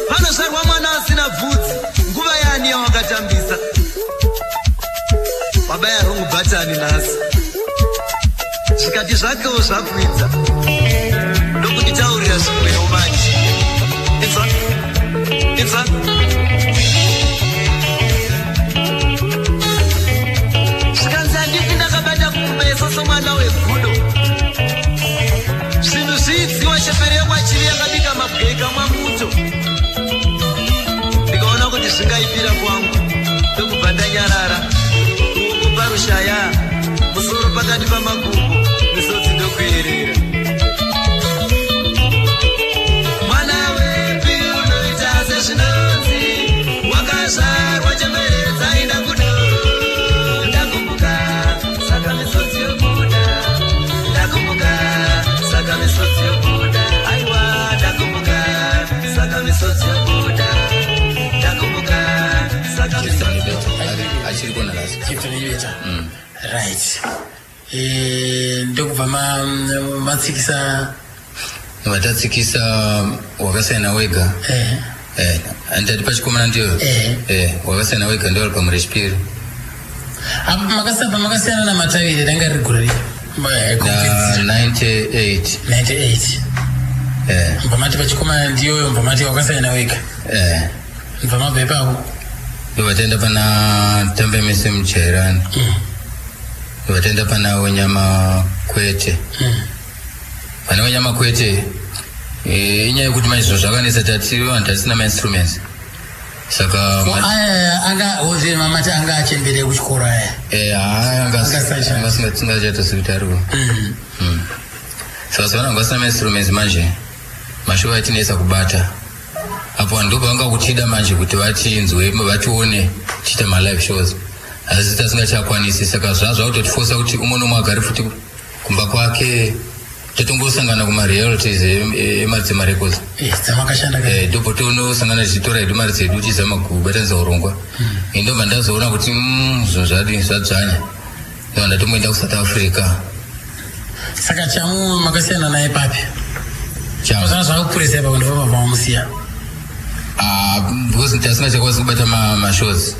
panosvarwa mwana asina bvudzi. Nguva yani yawakatambisa? Wabaya wrong button nhasi." Zvikati zvakewo zvakwidza, ndokunditaurira zvimwewo manje. Inzwa, inzwa. Zvikanzi, "Handiti ndakabata kumeso somwana wegudo? Zvinhu zviidziwa chepere yekwachivi yakabika mabwe ikamwa muto." Ndikaona kuti zvingaipira kwangu, ndokubva ndanyarara, ruoko parushaya, musoro pakati pamakumbo, misodzi ndokuyerera. Mwana wepi unoita sezvinonzi wakazvarwa chembere dzaenda kudo? Ndakumbuka, saka misodzi yobuda. Ndakumbuka, saka misodzi yobuda. Aiwa, ndakumbuka, saka misodzi yobuda. Ndakumbuka, saka misodzi yobuda. Achiri kona nhasi. Chifta neIveta, right. Ndokubva matsikisa. Vatatsikisa Wakasiyana Wega. Andati pachikomana ndiyo. Wakasiyana Wega ndio album rechipiri. Apo pamakasiyana naMatavire ranga riri gore Na 98. 98? Eh. Mbamati pachikomana ndiyoyo, mbamati Wakasiyana Wega. Eh. Mbva mabva ipapo? Ndobva pana Tambe Mese Muchairani. Ndobva pana Wenyama Kwete. Pane Wenyama Kwete, inyaya yekuti manje zvinhu zvakanetsa, tati vanhu tasina mainstruments, saka Aya anga oze mamati anga achembere kuchikoro aya? Haa, Angasacha. angasingachatozivi kuti ariko. Saka savanhu vanga vasina mainstruments manje, mashuva atinetsa kubata apo. Vanhu ndobva kutida manje kuti vatinzwe, vatione tichiita malive shows, asi tasingachakwanisi. Saka zvaa zvakutotifosa kuti umwe nomwe agare futi kumba kwake, totongosangana kumarealities emari dzemarecords. Dzamakashanda ka? Ndobva tonosangana tichitora hedu mari dzedu, tichizama kubatanidza urongwa. Ndobva ndazoona kuti zvinhu zvadi zvadzvanya, ndobva ndatomboenda kuSouth Africa. Saka Chamu makasiyana naye papi? Chamu? Zvana zvakupurisa ipapo, ndobva mabva mamusiya? Ah, because tasingachakwanisi kubata mashows.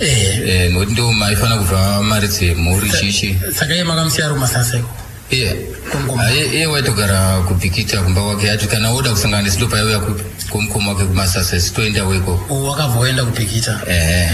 Nokuti ndo maifana kubva mari dzemhuri chichi. Saka iye makamusiya ari kuMasasa iko? Iye? Kumukoma. Ah, iye waitogara kuBhikita kumba kwake. Ati kana oda kusangana nesu, ndopaiuya kumukoma wake kuMasasa, isu toendawo ikoko. Wakabva waenda kuBhikita? Ehe.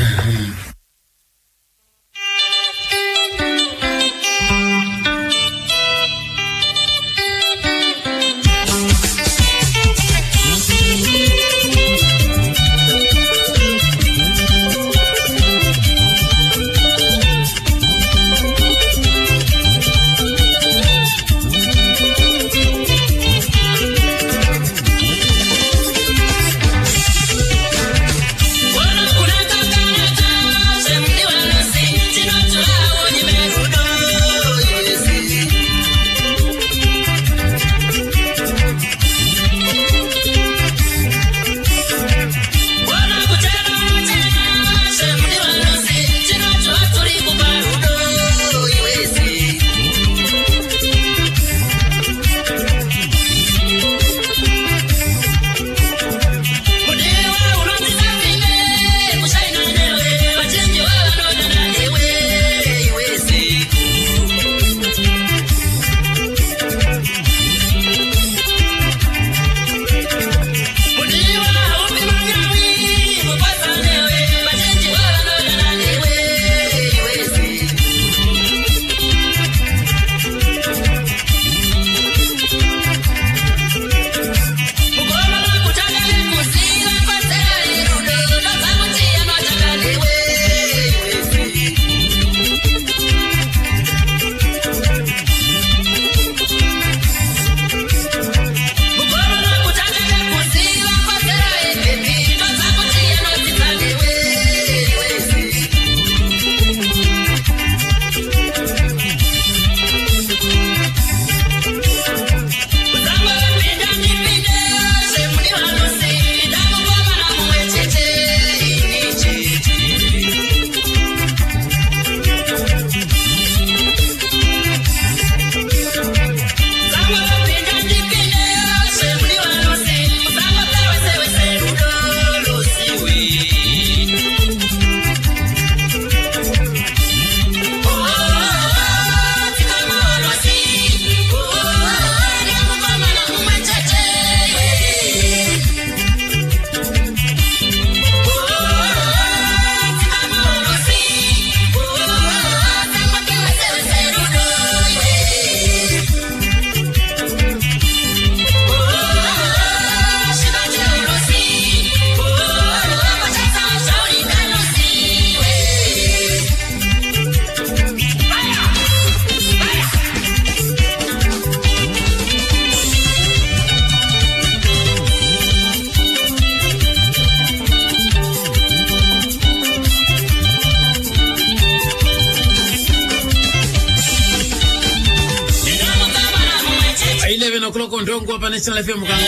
7 o'clock ndonguva paNational FM ka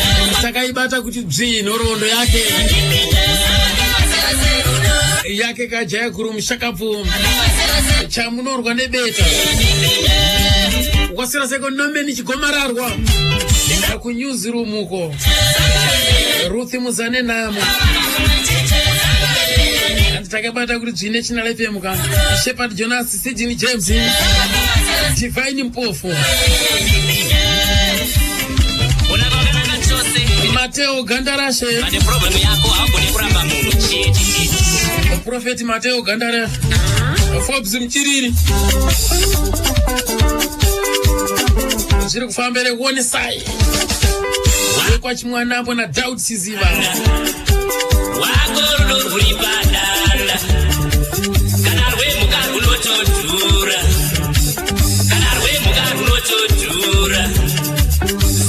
takaibata kuti dzvii nhoroondo yake yake kajaya guru mushakabvu chamunorwa nebeta kwasira seko nomeni chigomararwa kunewsroom uko Ruth Muzane namo takabata kuti dzvii National FM ka Shepard Jonas Sidney James Divine Mpofu Mateo Gandarashe Prophet Mateo Gandarashe Forbes Mchiriri zviri kufamba here kuonesai wekwachimwanambo naDaud Siziva Wako rudo rwuri padanda, kana rwemhuka rwunotodhura, kana rwemhuka rwunotodhura,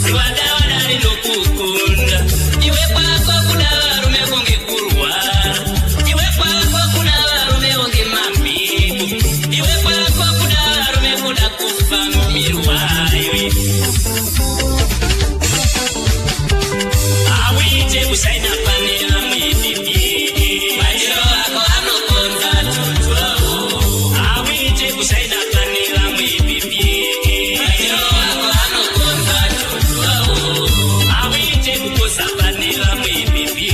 ziwadawada rinokukunda. Iwe kwako kuda varume kunge kurwara, iwe kwako kuda varume kunge mamhipo, iwe kwako kuda varume kuda kufambirwa iwe. Hauite kushaina pane vamwe baby, maitiro ako anokonza tutwawo. Hauite kushaina pane vamwe baby, maitiro ako anokonza tutwawo. Hauite kukosa pane vamwe baby,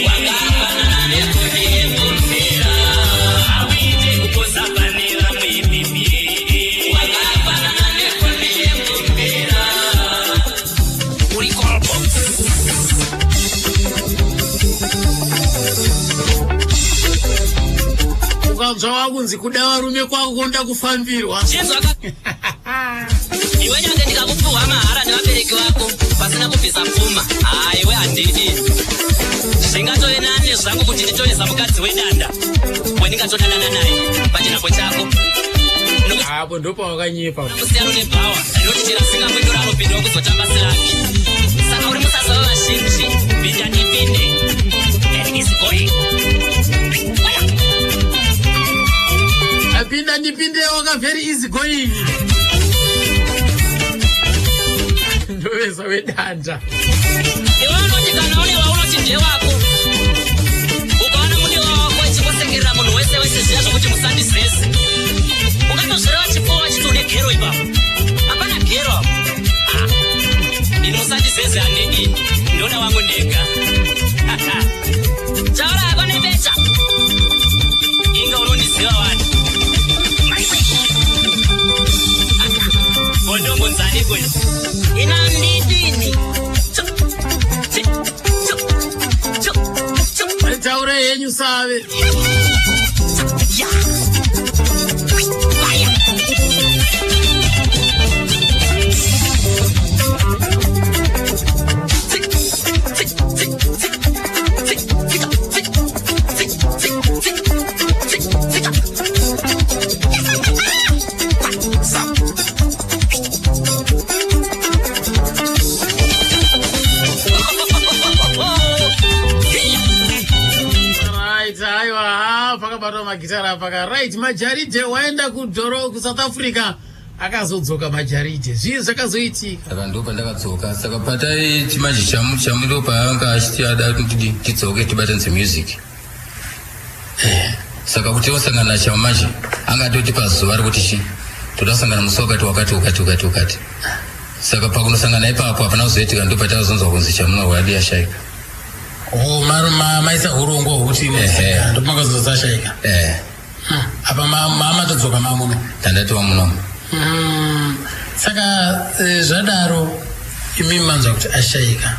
wakafanana nekuni yemumbera. Hauite kukosa pane vamwe baby, wakafanana nekuni yemumbera. Uri call box. Ukanzwa wakunzi kuda varume kwako kunoda kufambirwa. Chinzwa, iwe nyange ndikakupuhwa mahara nevabereki vako pasina kubvisa pfuma, haiwe, handidi. Zvingatove nani zvangu kuti nditoresa mukadzi wedanda wendingatodanana naye pachinhambo chako. Nokuti Apo ndopawakanyepa. Musiyano nebhawa rinoti chero asingamwindura anopindawo kuzotamba silaki. Saka uri musasa wevazhinji, pinda ndipinde and is going. Apinda ndipinde waka very easy going, ndoveza wedanda. Iwe unoti kana une waunoti ndewako, ukaona mudiwa wako achingosekerera munhu wese wese zviya zvokuti musandizeze, ungatozvireva chipfuva chiti une gero ipapo. Hapana gero apo. Ah, ini musandizeze handidi, ndoda wangu ndega. Taura yako nebeta, inga unondiziva wani. Bondombonzani kwenu inandidini. Taura yenyu save. Ya. Fire. Tick, tick, tick, tick, tick, tick, tick, tick, tick, tick, tick, tick. Right, aiwa, pakabatwa magitara paka. Right, Majaride waenda kudhoro kuSouth Africa, akazodzoka Majaride, zvii zvakazoitika? Saka ndo pandakadzoka. Saka pataiti manje Chamu, Chamu ndo paanga achiti ada kuti tidzoke tibatanidze music. Saka kuti osangana naChamu manje anga atoti pazuva rekuti chi toda kusangana musi wakati wakati wakati wakati wakati. Saka pakunosangana ipapo hapana kuzoitika, ndo patakazonzwa kunzi Chamunorwa adi ashaika. Oh, maisa urongwa hwekuti ndopamakazozashaika? Eh. Apa mamatodzoka mamuno? Tandati wamunomo. Saka zvadaro imi manzwa kuti ashaika,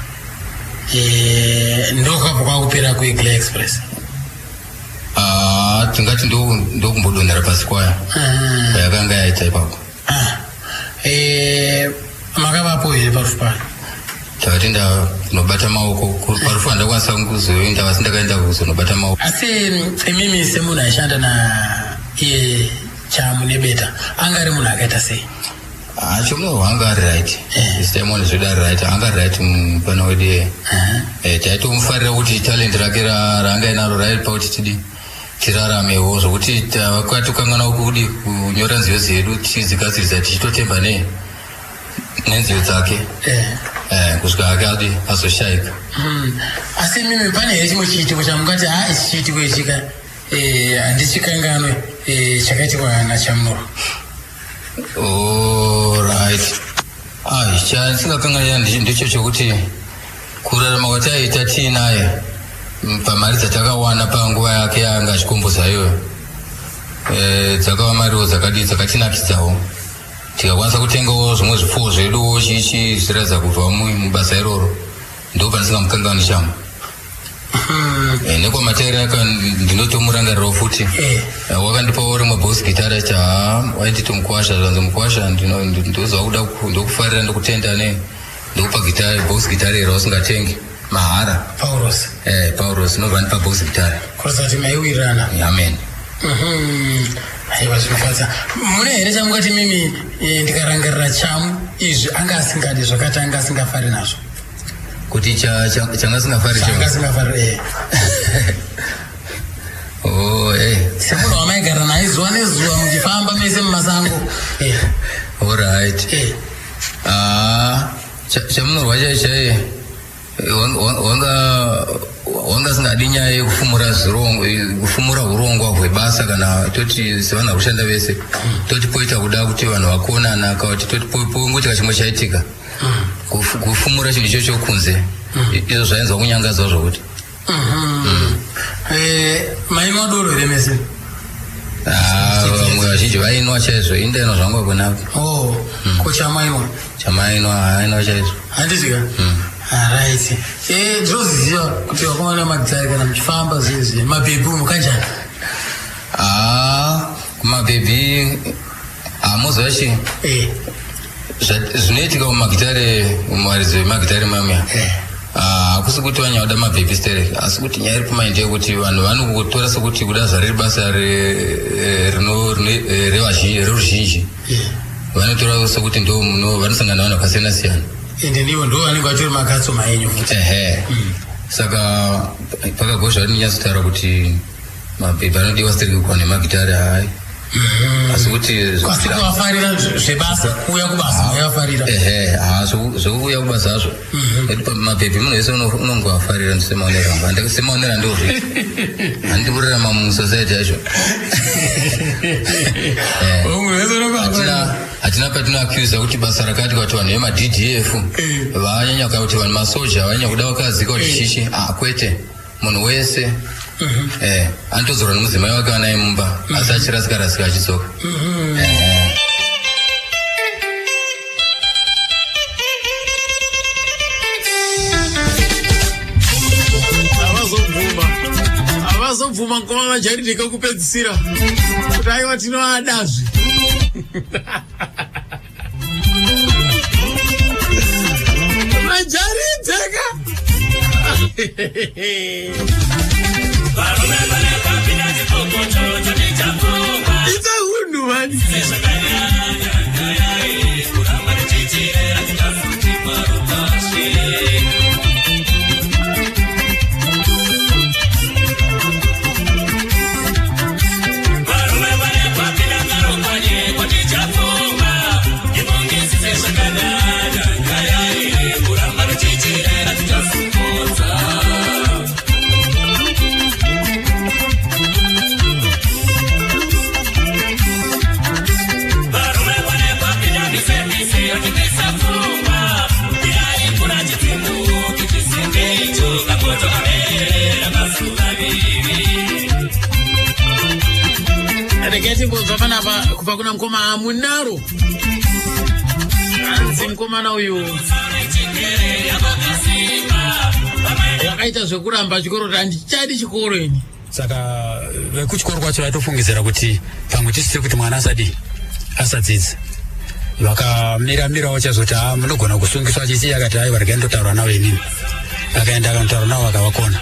ndokabva kwakupera kweGla Express? Ah, tingati ndokumbodonhera pasi kwayo kwayakanga yaita ipapo. Ah, makavapo here parufu pano? Takati ndanobata maoko parufu, handakwanisa kuzoenda, asi ndakaenda kuzonobata maoko. Asi imimi semunhu aishanda naiye Chamu nebeta, anga ari munhu akaita sei? Chamunorwa anga ari right. Simon zvedu ari right, anga ari right mupana wedu iye. Taitomufarira kuti talent rake raanga inaro raipa kuti tidi tiraramewo, zvokuti takatokanganwa kudi kunyora nziyo dzedu tichidzigadzirisa tichitotemba nei. Nenziyo dzake. Kusvika ake adi azoshaika. Asi mimi pane here chimwe chiitiko chamungati ha ichi chiitiko ichika handichikanganwe chakaitikwa naChamunurwa? Alright. Ai, chandisingakanganwi ndicho chokuti kurarama kwataiita tiinaye pamari dzatakawana panguva yake yaanga achikomboza iyoyo, dzakava mariwo dzakadii, dzakatinakidzawo, tikakwanisa kutengawo zvimwe zvipfuwo zveduwo chichi zvichiratidza kubva mubasa iroro. Ndo pandisingamukanganwi Chamu. Nekwamatairi aka ndinotomurangarirawo futi. Wakandipawo rimwe boss gitara cha wainditi mukwasha, zvanzi mukwasha, ndozwa kuda ndokufarira, ndokutenda ne ndokupa gitara, box gitara iro usingatengi mahara. Pauros. Pauros nobva ndipa box gitara. Kuratidza kuti maiwirirana. Amen. Aiwa, zvinofadza. Mune here chamungati mimi ndikarangarira Chamu, izvi anga asingadi zvakati, anga asingafari nazvo? Kuti changa singafari? Anga asingafari. Oh. Semunhu wamaigara naye zuva nezuva muchifamba mese mumasango. Alright. Ah, Chamunorwa chai chai wanga asingadi nyaya yekufumura kufumura urongwa hwebasa. Kana toti sevanhu vari kushanda vese, toti poita kuda kuti vanhu vakonana, kana kuti toti pongoitika chimwe chaitika, kufumura chinhu ichocho kunze, izvo zvainzwa kunyangadzwa zvokuti. Mainwa doro here mese? Ah, vamwe vazhinji vainwa chaizvo, indainwa zvangu akonako. Oh, ko chamainwa? Chamainwa, ainwa chaizvo. Handiti ka? Right, ndinoziva kuti vakomana magitari kana muchifamba zvezvi mabhebhi umu kanjani? Ah, kumabhebhi hamuziva chi zvinoitika mumagitare, mumaridzo emagitare mamwe. Ah, hakusi kuti vanyauda mabhebhi sterek, asi kuti nyaya iri pamaindi yekuti vanhu vanokutora sekuti kuda zvariri basa reruzhinji, vanotora sekuti ndo muno vanosangana navanhu vakasiyana siyana. Ende ndivo ndo vanenge vatori makasoma enyu futi. Ehe, saka pakagozva rinyatsotaura kuti mabhebhi anodiwa stereki kuwa nemagitare, hai, asi kuti Asi kuvafarira zvebasa, kuuya kubasa maivafarira? Ehe, ha, zvekuuya kubasa hazvo. Nekuti mabhebhi munhu wese unongoafarira, semaonero angu. Semaonero andozvi handidi kurarama musociety yacho. Munhu wese unovafarira. Hatina patinoaccusa kuti basa rakati, kuti vanhu vemaDDF vanyanya, kana kuti vanhu masoja vanyanya kuda vakadzi, kuti chichi. Ah, kwete, munhu wese anotodzorwa nemudzimai wake anaye mumba, asi achirasika rasika achidzoka. Ehe. Havazobvuma, havazobvuma ngoma vajaridheka kupedzisira kuti aiwa, tinoadazve. Majaridheka. Varume vane papinda chipokocho chandichapfungwa. Ita hunhu mani. Kuramba tichichirera chikafuti marupashe. Varume vane papinda ngarokwanye kwatichapfungwa. Ifungisise zvakanaka nyaya iyi, kuramba tichichirera tichasumudza. Varume vane papinda misemisi yatipisa pfungwa. Yaikura chipfimbu kichisimbe icho kakoto kamerera mazuva vivi. Regai timbonzwa panapa kubva kuna mukoma Amunaro. Hanzi mukomana uyu wakaita zvekuramba chikoro, kuti handichadi chikoro ini. Saka vekuchikoro kwacho vaitofungidzira kuti pamwe tisiri kuti mwana asadi asadzidze. Vakamira mirawo chaizvo kuti ha, munogona kusungiswa chichi. Akati aiwa, regai ndotaura navo inini. Akaenda akanotaura navo, akavakona.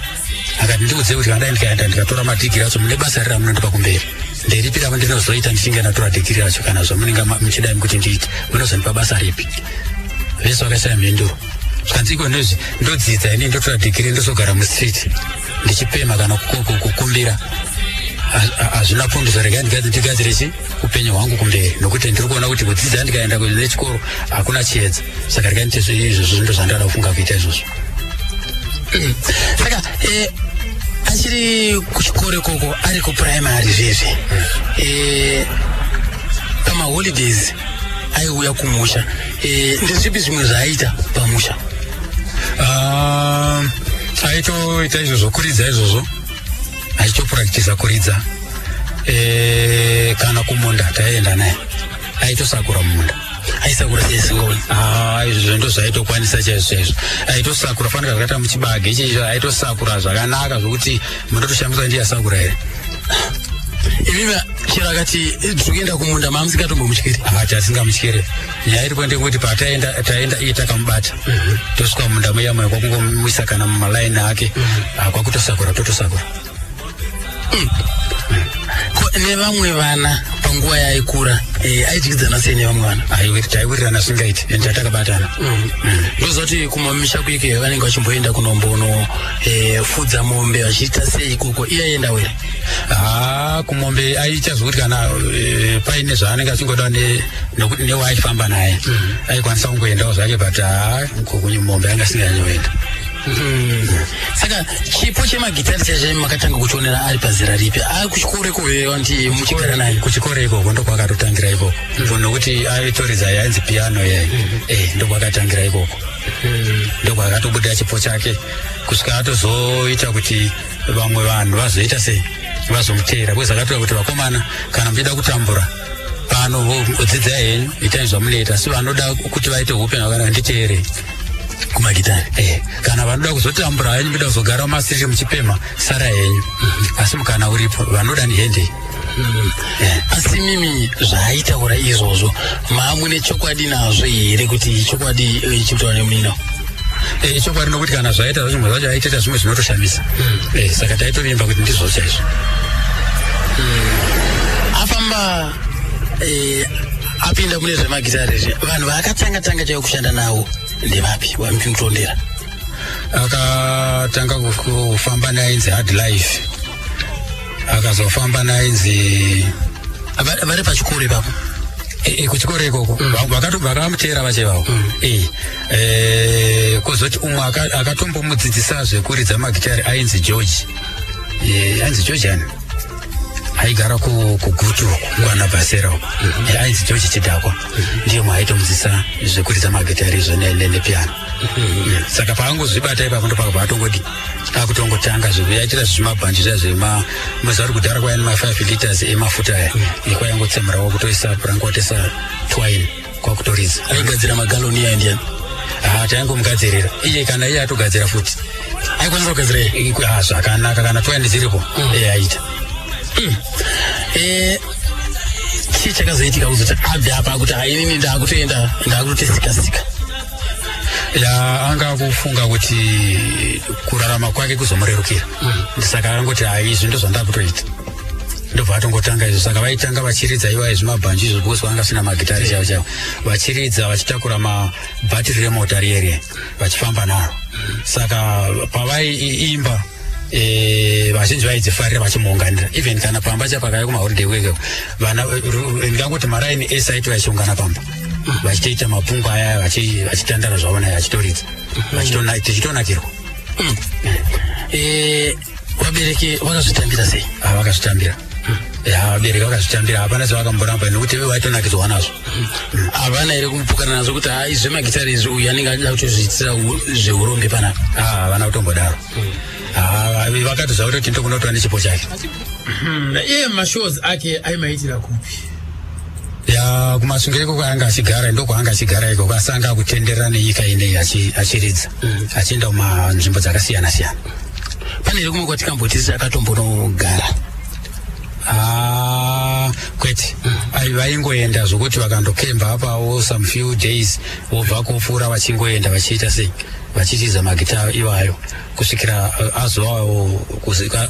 Akati ndikudzei kuti kana dai ndikaenda ndikatora madhigiri acho, mune basa riri ramunondipa kumberi, nderipi ravo ndinozoita ndichinge ndatora dhigiri racho? Kana zvamunenge muchidai kuti ndiite, munozondipa basa ripi? Vese vakashaya mhinduro. Zvikanzi iko nezvi ndodzidza ini, ndotora dhigiri, ndozogara mustreet ndichipemha kana kukumbira. Hazvina pfundiso, regai ndigadzire chi upenyu hwangu kumberi, nokuti ndiri kuona kuti kudzidza ndikaenda nechikoro hakuna chiedza, saka regai ndite izvozvo, ndo zvandada kufunga kuita izvozvo. Saka achiri kuchikoro ikoko, ari kupuraimary zvezvi, pamaholidays aiuya kumusha, ndezvipi zvimwe zvaaita pamusha? Ah, aitoita izvozvo, kuridza izvozvo, achitopractisa kuridza. Kana kumunda taienda naye, aitosakura mumunda. Aisakura sei singoni? Ah, izvozvo ndo zvaaitokwanisa chaizvo chaizvo. Aitosakura fanika zvakaita muchibage chiizvo, aitosakura zvakanaka zvokuti munotoshamisa, ndiye asakura here? Imimi chero akati tiri kuenda kumunda, maamusingatombomutyiri? Ah, tasingamutyiri. Nyaya iripo ndekuti pataenda, taenda iye takamubata, tosvika munda muya muya, kwakungomuisa kana mumalaini ake. Ah, kwakutosakura, totosakura. Ko nevamwe vana panguva yaaikura, aidyidzana sei nevamwe vana? Taiwirirana zvingaiti, ende tatakabatana. Ndoziva kuti kumamisha kuike vanenge vachimboenda kunombono fudza mombe, vachiita sei ikoko, iye aienda were? Ha, kumombe aiita zvokuti kana paine zvaanenge achingoda nekuti newaaifamba naye, aikwanisa kungoendawo zvake, but haa, kumombe anga asinganyanyoenda. Saka chipo chemagitari chacho makatanga kuchionera ari pazera ripi? Ari kuchikoro ikoko here, muchigara naye? Kuchikoro ikoko ndokwakatotangira ikoko, nokuti aitoridza yainzi piano ye, ndokwakatangira ikoko, ndokwakatobuda chipo chake kusvika atozoita kuti vamwe vanhu vazoita sei, vazomuteera, because akatoa kuti vakomana, kana muchida kutambura pano, dzidzai henyu, itai zvamunoita, asi vanoda kuti vaite upenyu hwakanaka, nditeerei kumagitari. Kana vanoda kuzotambura henyu, muda kuzogara mumasiriri muchipemha, sara henyu, asi mukana uripo, vanoda nihendei. Asi mimi zvaaitaura izvozvo, maamune chokwadi nazvo here kuti chokwadi chikutaura nemunino? Chokwadi, nokuti kana zvaita zvimwe zvacho aitoita zvimwe zvinotoshamisa. Saka taitovimba kuti ndizvo chaizvo. Afamba, apinda mune zvemagitari izvi, vanhu vaakatanga tanga chaivo kushanda navo ndevapi vamuchimutondera? Akatanga kufamba nainzi Hard Life, akazofamba nainzi Vari pachikoro ipapo? Kuchikoro ikoko vakamuteera vachivavo. Kuzoti umwe akatombomudzidzisa zvekuridza magitari ainzi George, ainzi George ani, aigara kuGutu uku kwana Bhasera uku. Ainzi George Chidhakwa, ndiye mwe aitomudzidzisa zvekuridza magitari izvo nepiano. Saka paangozvibata ipapo, ndopakabva atongodi akutongotanga yaitira zvimabhanji zviya zvema mazuva ari kudhara, kwaya nema5 liters emafuta aya, kwaingotsemura, kwakutoisa puranga, kwatoisa twine, kwakutoridza. Aigadzira magaloni iya ndiani? Ha, taingomugadzirira iye, kana iye atogadzira futi. Aikwanisa kugadzira iye? Ah, zvakanaka, kana twine dziripo, aita. Chii chakazoitika kuzoti abve apa kuti hainini ndaakutoenda, ndaakutosika sika? Ya, anga kufunga kuti kurarama kwake kuzomurerukira, saka angoti, "Hai, izvi ndo zvandakutoita," ndobva atongotanga izvo. Saka vaitanga vachiridza iva izvi mabhanji izvo, because vanga vasina magitari chaivo chaivo, vachiridza vachitakura mabhatiri remota riye, vachifamba naro. Saka pavaiimba, vazhinji vaidzifarira, vachimuunganira, even kana pamba chapakaya kumaholiday week, vana, ndingangoti maraini ese aiti vachiungana pamba, vachitoita mapungu aya, vachitandara zvavo naye achitoridza, tichitonakirwa. Vabereki vakazvitambira sei? Ah, vakazvitambira. Ya, vabereki vakazvitambira, hapana zvavakamboramba, nekuti vaitonakidzwa nazvo. Havana here kumupokana nazvo kuti hai, zvemagitari izvi, uyu anenge achida kutozviitira zveurombe panapa? Ah, havana kutombodaro. Ah, vakatoziva kutoti ndokunotoa nechipo chake. Iye mashows ake aimaitira kupi? Ya, kuMasvingo ikoko anga achigara, ndokwaanga achigara ikoko, asi anga akutenderera nenyika ineyi achiridza, achienda kumanzvimbo dzakasiyana siyana. Pane here kumwe kwatikambotisi akatombonogara? Ah, kwete. Vaingoenda zvokuti vakandokemba apawo some few days, vobva kopfuura, vachingoenda, vachiita sei, vachiridza magita iwayo kusvikira azovawo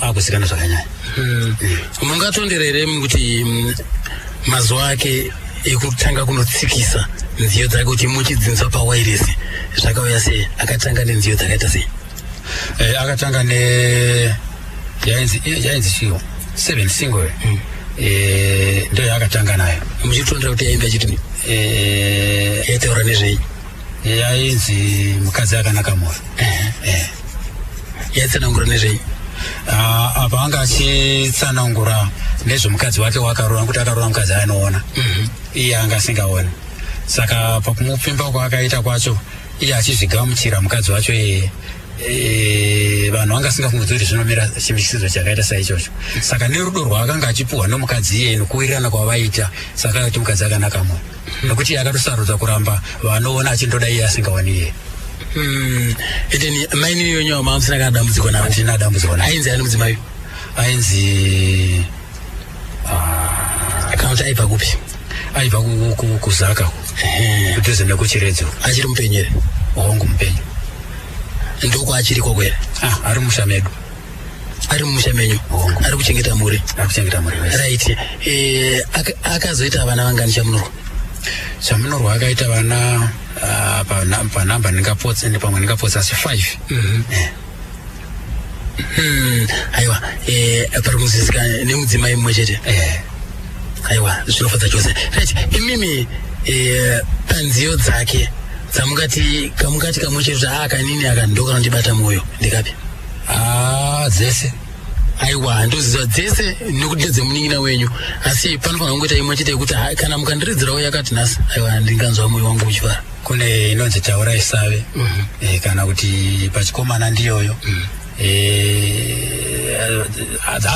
akuzikanwa zvakanyanya. Mungatondera here kuti mazuva ake ekutanga kunotsikisa nziyo dzake kuti muchidzinzwa pawairesi zvakauya sei? Akatanga nenziyo dzakaita sei? Akatanga ne yainzi chiyo. Seven single ndo yaakatanga nayo. Muchitondera kuti yaimba chitini? Yaitaura nezvei? Yainzi Mukadzi Akanaka Moyo. Yaitsanangura nezvei? Ah, apa anga achitsanangura nezvemukadzi wake waakaroora, nekuti akaroora mukadzi anoona, iye anga asingaoni. Saka pakumupfimba kwaakaita kwacho, iye achizvigamuchira mukadzi wacho iyeye, vanhu vanga asingafungidzwi kuti zvinomira chimisidzo chakaita saichocho. Saka nerudo rwaakanga achipuhwa nomukadzi iyeye nokuwirirana kwavaita, saka akati Mukadzi Akanaka Moyo, nokuti iye akatosarudza kuramba vanoona achindoda iye asingawani iye. Eteni mainini wenyu wama musina kana dambudziko navo? Handina dambudziko naye. Ainzi ani mudzimai? Ainzi Kana kuti aibva kupi? Aibva kuZaka, kudhuze nekuChiredzo. Achiri mupenyu here? Hongu, mupenyu. Ndokwaachiri ikoko here? Ah, ari musha medu. Ari mumusha menyu? Hongu. Ari kuchengeta mhuri? Ari kuchengeta mhuri wese. Right. Akazoita vana vangani Chamunorwa? Chamunorwa akaita vana, panhamba ndingapotsa, pamwe ndingapotsa, asi 5. Aiwa, pari kunzwisisika nemudzimai mumwe chete. Aiwa, zvinofadza chose. Right, imimi, panziyo dzake dzamungati kamungati kamwe chete kuti aa kanini aka ndo kanondibata mwoyo, ndikapi? Ah, dzese. Aiwa, ndoziva dzese nekuti ndedzemunin'ina wenyu, asi panofanira kungoita imwe chete yekuti kana mukandiridzirawo yakati nhasi, aiwa, ndinganzwa mwoyo wangu uchifara. Kune inonzi Taura Isave, kana kuti Pachikomana ndiyoyo.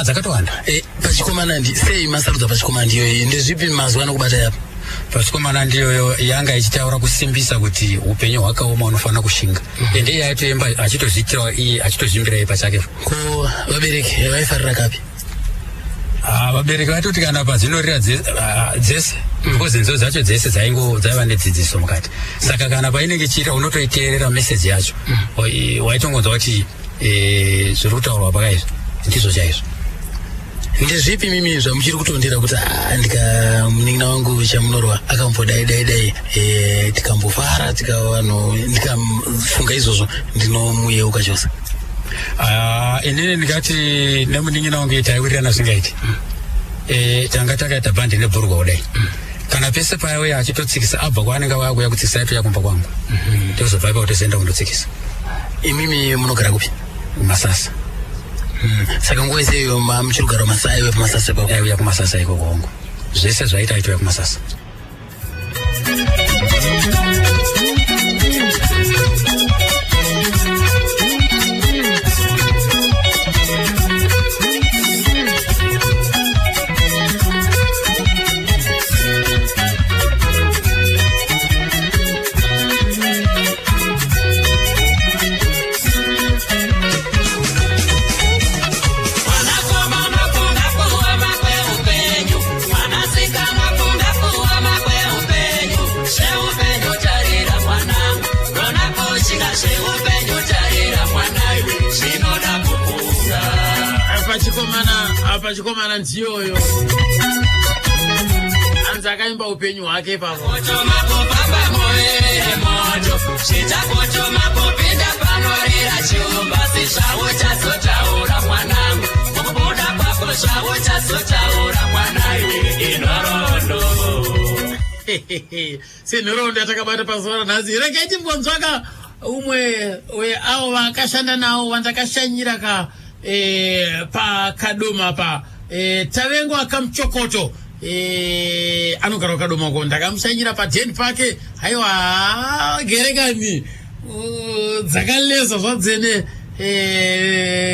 Dzakatowanda. Pachikomana ndi sei masarudza Pachikomana ndiyoyo? Ndezvipi mazuva anokubata yapo? Pachikomana ndiyoyo yanga ichitaura kusimbisa kuti upenyu hwakaoma, unofanira kushinga. Ende iye aitoimba achitozviitirawo iye, achitozviimbira iye pachake. Ko vabereki vaifarira kapi? Ah, vabereki vaitoti kana padzinorira dzese, because nziyo dzacho dzese dzaingo dzaiva nedzidziso mukati. Saka kana painenge ichiita, unotoiteerera meseji yacho. Waitongonzwa kuti zviri kutaurwa pakaizvi ndizvo chaizvo. Ndezvipi mimi zvamuchiri kutondera kuti ndika munin'ina wangu Chamunorwa akambodai dai dai, tikambofara tikavanhu, ndikafunga izvozvo ndinomuyeuka chose? Ah, inini ndingati nemunin'ina wangu taiwirirana zvingaiti. Tanga takaita bhandi nebhurugwa kudai. Kana pese paiuya achitotsikisa, abva kwaanenge auya kuuya kutsikisa, aitouya kumba kwangu, tozobva ipapo tozoenda kundotsikisa. Imimi munogara kupi? Masasa. Saka nguva yese iyo muchiri kugara Masasa, aiwe paMasasa ipapo? Aiuya kuMasasa ikoko, hongu. Zvese zvaita aitouya kuMasasa. Mwanakomana, funga kuoma kweupenyu. Mwanasikana, funga kuoma kweupenyu. Zveupenyu tarira mwanangu, rona kushinga. Zveupenyu tarira mwanaiwe, zvinoda kufunga. Pachikomana, Pachikomana ndiyoyo. Anzi akaimba upenyu hwake ipapo. Kuchoma kufamba muviri moto, zvitakuchoma kupinda panorira chiumba. Si zvauchazotaura mwanangu, kubuda kwako zvauchazotaura mwanaiwe, inhoroondo. Senhoroondo yatakabata pazuva ranhasi, regai timbonzwaka umwe weavo vakashanda navo vandakashanyira ka paKadoma pa Tavengwa Kamuchokoto. Anogara kuKadoma ko. Ndakamushanyira padheni pake. Haiwa, gerekani dzakaleza zvadzene.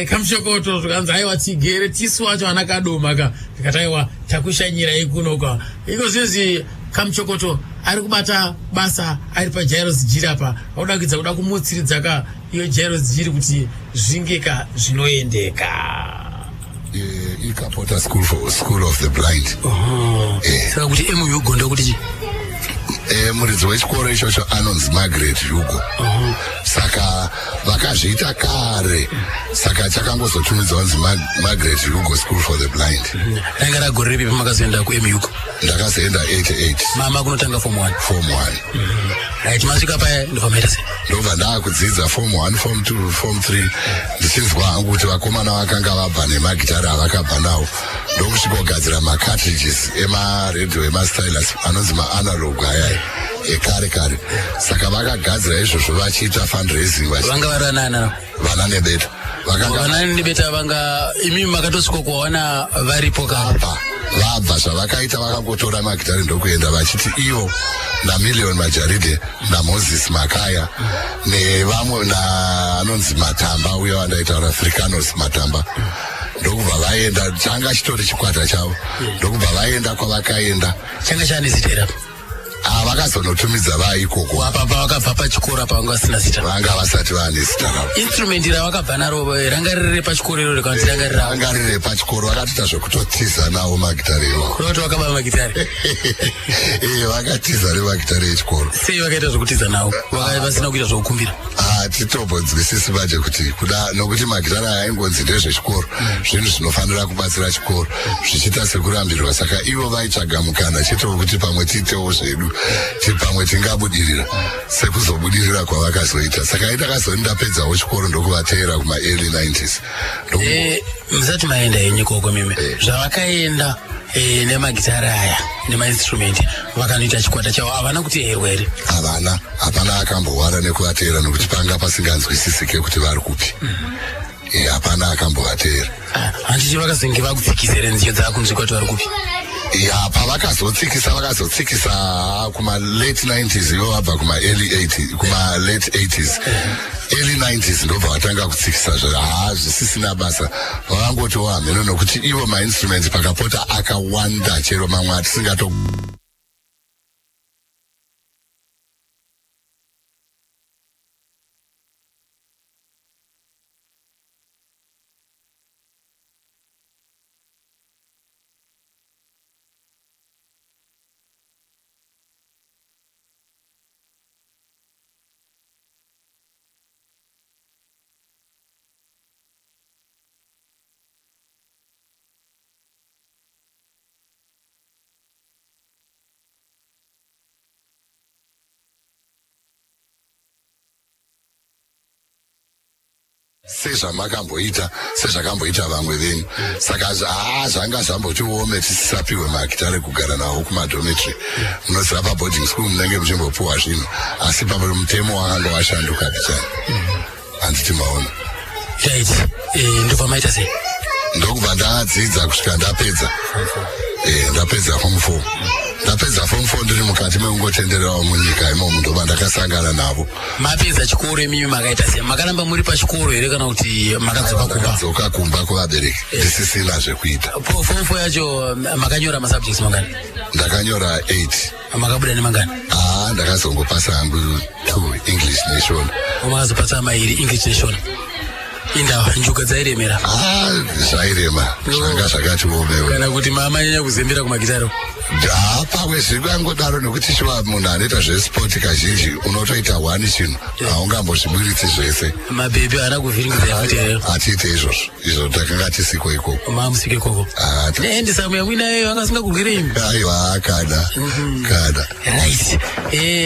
Kamuchokoto, zvikanzi aiwa, tigere tisu wacho ana Kadoma ka. Ndikati aiwa, takushanyirai kuno ka. Iko zvinzi Kamuchokoto ari kubata basa ari paJairos Jiri apa, auda kuedza kuda kumutsiridza ka iyo Jairos Jiri kuti zvinge ka zvinoendeka. Ikapota School for School of the Blind. Saka kuti MU Gondo kuti chi? Muridzi wechikoro ichocho anonzi Margaret Hugo. Saka vakazviita kare, saka chakangozotumidzwa kunzi Margaret Hugo School for the Blind. Ranga ragore ripi pamakazoenda kuMUko? Ndakazoenda 88. Mama kunotanga form 1? Form 1. Right, masvika paya ndobva maita sei? Ndobva ndaakudzidza form 1, form 2, form 3, ndichinzwa hangu kuti vakomana vakanga vabva nemagitari avakabva nawo, ndokusvika kugadzira macartridges emaredhiyo emastylus anonzi maanalog ayaya ekare kare. Saka vakagadzira izvozvo vachiita fundraising. Vanga vari vanana? Vana Nebeta vakanga. Vana Nebeta vanga, imimi makatosvika kuvaona varipo ka? Apa vabva, zvavakaita vakangotora magitari ndokuenda, vachiti ivo naMillion Majaride naMoses Makaya nevamwe anonzi Matamba uye vandaitaura, Africanos Matamba, ndokubva vaenda. Changa chitori chikwata chavo, ndokubva vaenda kwavakaenda. Changa chane zita here apa? Ah, vakazonotumidza vaikoko. Apa pavakabva pachikoro apa vanga vasina zita? Vanga vasati vane zita ravo. Instrument ravakabva naro ranga riri pachikoro iro kana kuti ranga riri ravo? Ranga riri pachikoro. Vakatoita zvekutotiza nawo magitari iwawo. Kureva kuti vakaba magitari? Eh, vakatiza nemagitari echikoro. Sei vakaita zvekutiza nawo? Vasina kuita zvekukumbira? Hatitombonzwisisi manje kuti kuda, nokuti magitari aya aingonzi ndezvechikoro, zvinhu zvinofanira kubatsira chikoro, zvichiita sekurambirwa. Saka ivo vaitsvaga mukana chete wekuti pamwe tiitewo zvedu, pamwe tingabudirira sekuzobudirira kwavakazoita. Saka indakazoni ndapedzawo chikoro ndokuvateera kuma-early 90s. Musati maenda henyu ikoko mimi, zvavakaenda nemagitari aya nemainstrument vakanoita chikwata chavo, havana kuteerwa here? Havana, hapana akambohwara nekuvateera nokuti panga pasinganzwisisike kuti vari kupi. Hapana akambovateera. Ah, handiti vakazonge vakutsikisa here nziyo dzakunzwikwa kuti vari kupi? Ya, pavakazotsikisa, vakazotsikisa kuma-late 90s, ivo vabva kuma-early 80, kuma-late 80s, early 90s, ndobva vatanga kutsikisa. Haa, zvisisina basa, vavangotiwo hameno, nokuti ivo mainstruments pakapota akawanda, chero mamwe atisingato sezvamakamboita, sezvakamboita vamwe venyu. Saka haa, zvanga zvambotiome tisisapiwe magitare kugara nawo kumadormitory. Munoziva paboarding school munenge muchimbopiwa zvinhu, asi papo mutemo wakanga washanduka pichani, handiti maona? Right, ndobva maita sei? Ndokubva ndadzidza kusvika ndapedza, ndapedza form 4. Ndapedza form 4, ndiri mukati mekungotendererawo munyika imomo, ndobva ndakasangana navo. Mapedza chikoro imimi makaita sei? Makaramba muri pachikoro here kana kuti makadzoka kumba? Ndakadzoka kumba kuvabereki ndisisina zvekuita. Form 4 yacho makanyora masubjects mangani? Ndakanyora 8. Makabuda nemangani? Haa, ndakazongopasa hangu 2, English neShona. Makazopasa mairi, English neShona. Indawa njuga dzairemera? Haa, zvairema, zvanga zvakati omewe. Kana kuti mamanyanya kuzembera kumagitaro? Haa, pamwe zvikangodaro, nekuti shuwa munhu anoita zvesport kazhinji unotoita one chinhu, haungambozviburitsi zvese. Mabhebhi haana kuvhiringidza futi here? Hatiite izvozvo, izvo takanga tisiko ikoko. Mamusiko ikoko? Ah, nehendisamu yamuinayo vangasingakurwire imi? Aiwa, kana kana. Right,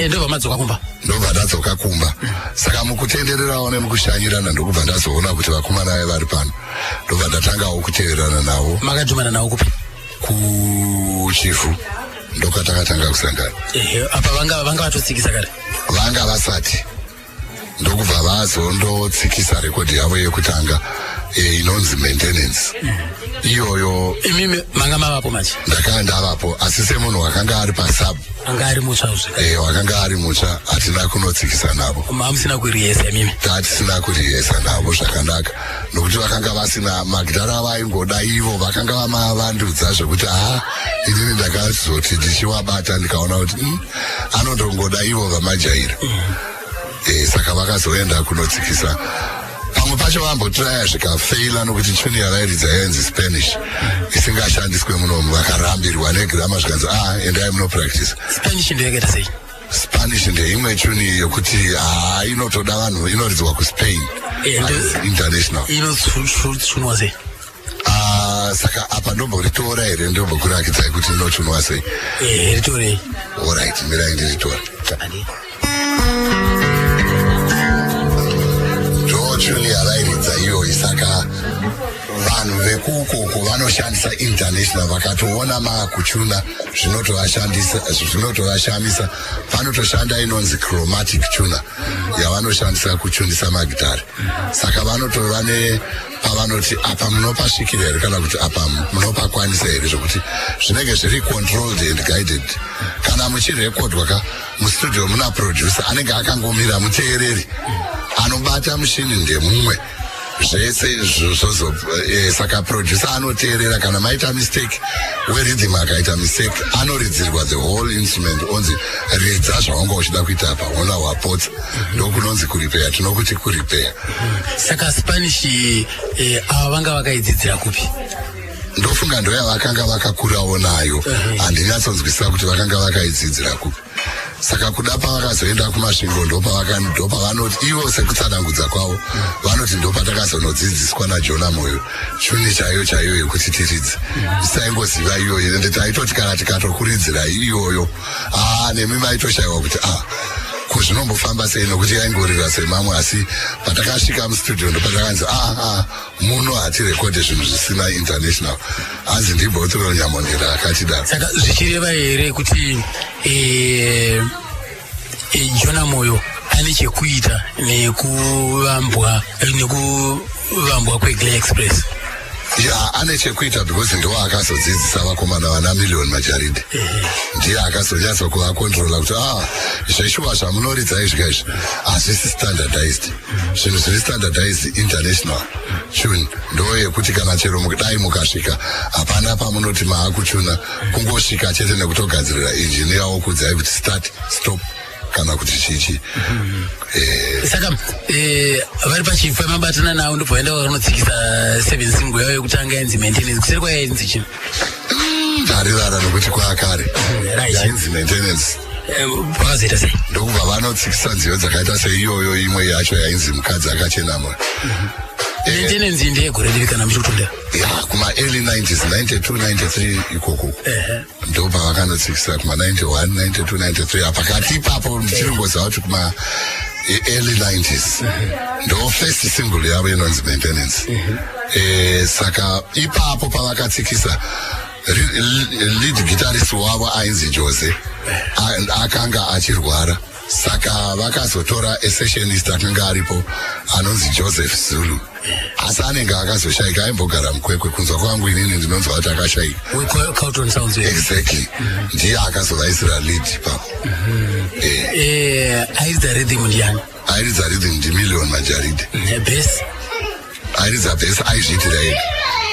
ndobva madzoka kumba? Ndobva ndadzoka kumba. Saka mukutendererawo nemukushanyirana, ndokubva ndazoona kuti vakomana vai vari pano, ndobva ndatangawo kuteverana navo. Makadhumana navo kupi? KuChivhu, ndokatakatanga kusangana. Ehe, apa vanga vatotsikisa kare? Vanga vasati, ndokubva vazondotsikisa rekodhi yavo yekutanga, inonzi Maintenance iyoyo. Imimi manga mavapo manje? Ndakanga ndavapo, asi semunhu wakanga ari pasub. Anga ari mutsva zve? Wakanga ari mutsva, hatina kunotsikisa navo. Mamusina kurihesa imimi? Tatisina kurihesa navo zvakanaka, nokuti vakanga vasina magitara avaingoda ivo, vakanga vamavandudza zvekuti ha, inini ndakazoti ndichiwabata ndikaona kuti anondongoda ivo vamajaira. Saka vakazoenda kunotsikisa, pamwe pacho vambotiraya zvikafeila, nokuti tune yavairidza yainzi Spanish isingashandiswe munomu, vakarambirwa negrammar, zvikanzi, "Ah, endai munopractice." Spanish ndo yakaita sei? Spanish ndeimwe tune yekuti haa inotoda vanhu, inoridzwa kuSpain. International. Inochunwa sei? Ah, saka apa ndomboritora here, ndombokurakidzai kuti inochunwa sei? Ritorei. Alright, mirai ndiritora. Ndo tune yavairidza iyoyi. Saka vanhu vekukoko vanoshandisa international, vakatoona maakuchuna zvinotovashandisa, zvinotovashamisa. Panotoshanda inonzi chromatic tuner yavanoshandisa kuchunisa magitari. Saka vanotova nepavanoti apa munopasvikira here, kana kuti apa munopakwanisa here, zvokuti zvinenge zviri controlled and guided. Kana muchirekodwa ka mustudio, muna producer anenge akangomira, muteereri anobata mushini ndemumwe, zvese zvozo. Saka producer anoteerera. Kana maita mistake, werhythm akaita mistake, anoridzirwa the whole instrument, onzi ridza zvawanga uchida kuita apa, ona wapotsa. Ndokunonzi kurepair, tinokuti kurepair. Saka Spanish ava vanga vakaidzidzira kupi? Ndofunga ndoyavakanga vakakurawo nayo. Handinyatsonzwisisa kuti vakanga vakaidzidzira kupi. Saka kuda pavakazoenda kuMasvingo, ndopavanoti ivo, sekutsanangudza kwavo, vanoti ndopatakazonodzidziswa naJona Moyo tune chaiyo chaiyo yekuti tiridze. Tisaingoziva iyoyo, ende taitoti kana tikatokuridzira iyoyo, aa, nemi maitoshayiwa kuti a kuzvinombofamba sei, nokuti yaingorira semamwe. Asi patakasvika mustudio, ndopatakanzi a a, muno hatirekodhe zvinhu zvisina international. Hanzi ndiBothwell Nyamonera akatidaro. Saka zvichireva here kuti Jona Moyo ane chekuita nekuvambwa kweGlen Express? Ya, ane chekuita, because ndiwo akazodzidzisa vakomana vana Million Majaride. Ndiye akazonyatsa kuvakontrola kuti ah, zveshuwa zvamunoridza izvika izvi hazvisi standardized. Zvinhu zviri standardized, international tune, ndo yekuti kana chero dai mukasvika, hapana pamunoti maakuchuna, kungosvika chete nekutogadzirira engineer wokudzai kuti start, stop, kana kuti chichi. Saka vari pachifa mabatana navo, ndobva vaenda vakanotsikisa seven single yavo yekutanga yainzi Maintenance. Kuseri kwayo yainzi chii? Ndarivara nokuti kwakare. Yainzi Maintenance. Kwakazoita sei? Ndokubva vanotsikisa nziyo dzakaita seiyoyo, imwe yacho yainzi Mukadzi Akachena Moyo. Maintenance ndeyegore ripi, kana muchikutunda? Ya, kuma early 90s, 92, 93 ikoko. Ndo pavakanotsikisa, kuma 91, 92, 93, pakati ipapo. Ndichiri ngoziva kuti kuma early 90s ndo first single yavo inonzi Maintenance. Saka ipapo pavakatsikisa, lead guitarist wavo ainzi Jose akanga achirwara. Saka vakazotora esessionist akanga aripo anonzi Joseph Zulu, asi anenge akazoshayika, aimbogara muKwekwe. Kunzwa kwangu inini, ndinonzwa kuti akashayika. WeCarlton Sounds. Exactly, ndiye akazovaisira lead ipapo. Airidza rhythm ndiani? Airidza rhythm ndiMillion Majaride. Bass? Airidza bass aizviitira ega,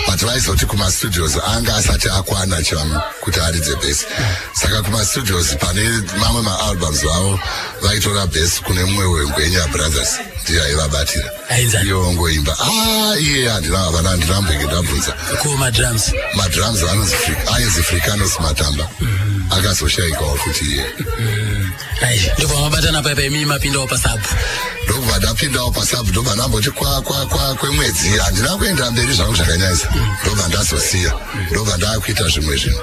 but vaizoti kumastudios anga asati akwana chamu kuti aridze bass. Saka kumastudios pane mamwe maalbums vavo vaitora bass kune mumwe weNgwenya Brothers, ndiye aivabatira. Ainzani? Iye ongoimba. Ah, iye handina, havana, handina mbenge ndabvunza. Ko madrums? Madrums anonzi ainzi Fricanos Matamba, akazoshayikawo futi iye. Right, ndobva mabatana paipa, imimi mapindawo pasub. Ndobva ndapindawo pasub, ndobva ndamboti kwa kwa kwa kwemwedzi, handina kuenda mberi zvangu zvakanyanyisa. Ndobva ndazosiya, ndobva ndaakuita zvimwe zvinhu,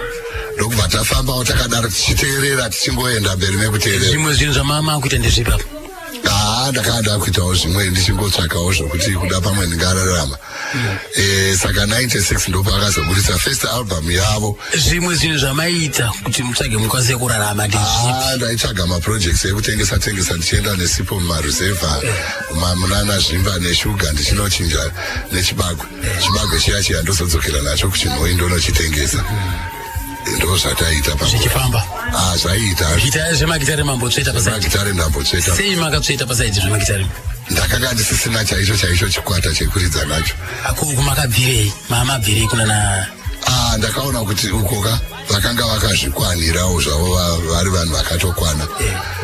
ndokubva tafambawo takadaro tichiteerera, tichingoenda mberi nekuteerera. Zvimwe zvinhu zvamama kuita ndezvipi apa? Haa, ndakanga ndakuitawo zvimwe, ndichingotsvakawo zvokuti kuda pamwe ndingararama. Saka 96 ndopakazoburitsa first album yavo. Zvimwe zvinhu zvamaiita kuti mutsvage mukwanise kurarama ndezvipi? Ah, ndaitsvaga maprojects ekutengesa tengesa, ndichienda nesipo mumaruzevha munana Zvimba neshuga, ndichinochinja nechibagwe, chibagwe chiya chiya, ndozodzokera nacho kuChinhoi, ndonochitengesa. Ndo zvataita. Zvichifamba? Ah, zvaiita. Zvemagitare mambotsveta paside? Magitare ndambotsveta. Sei makatsveta paside zvemagitare? Ndakanga ndisisina chaicho chaicho chikwata chekuridza nacho. Akuku makabvirei, mamabvirei kunana? Ah, ndakaona kuti ukoka vakanga vakazvikwanirawo zvavo, vari vanhu vakatokwana.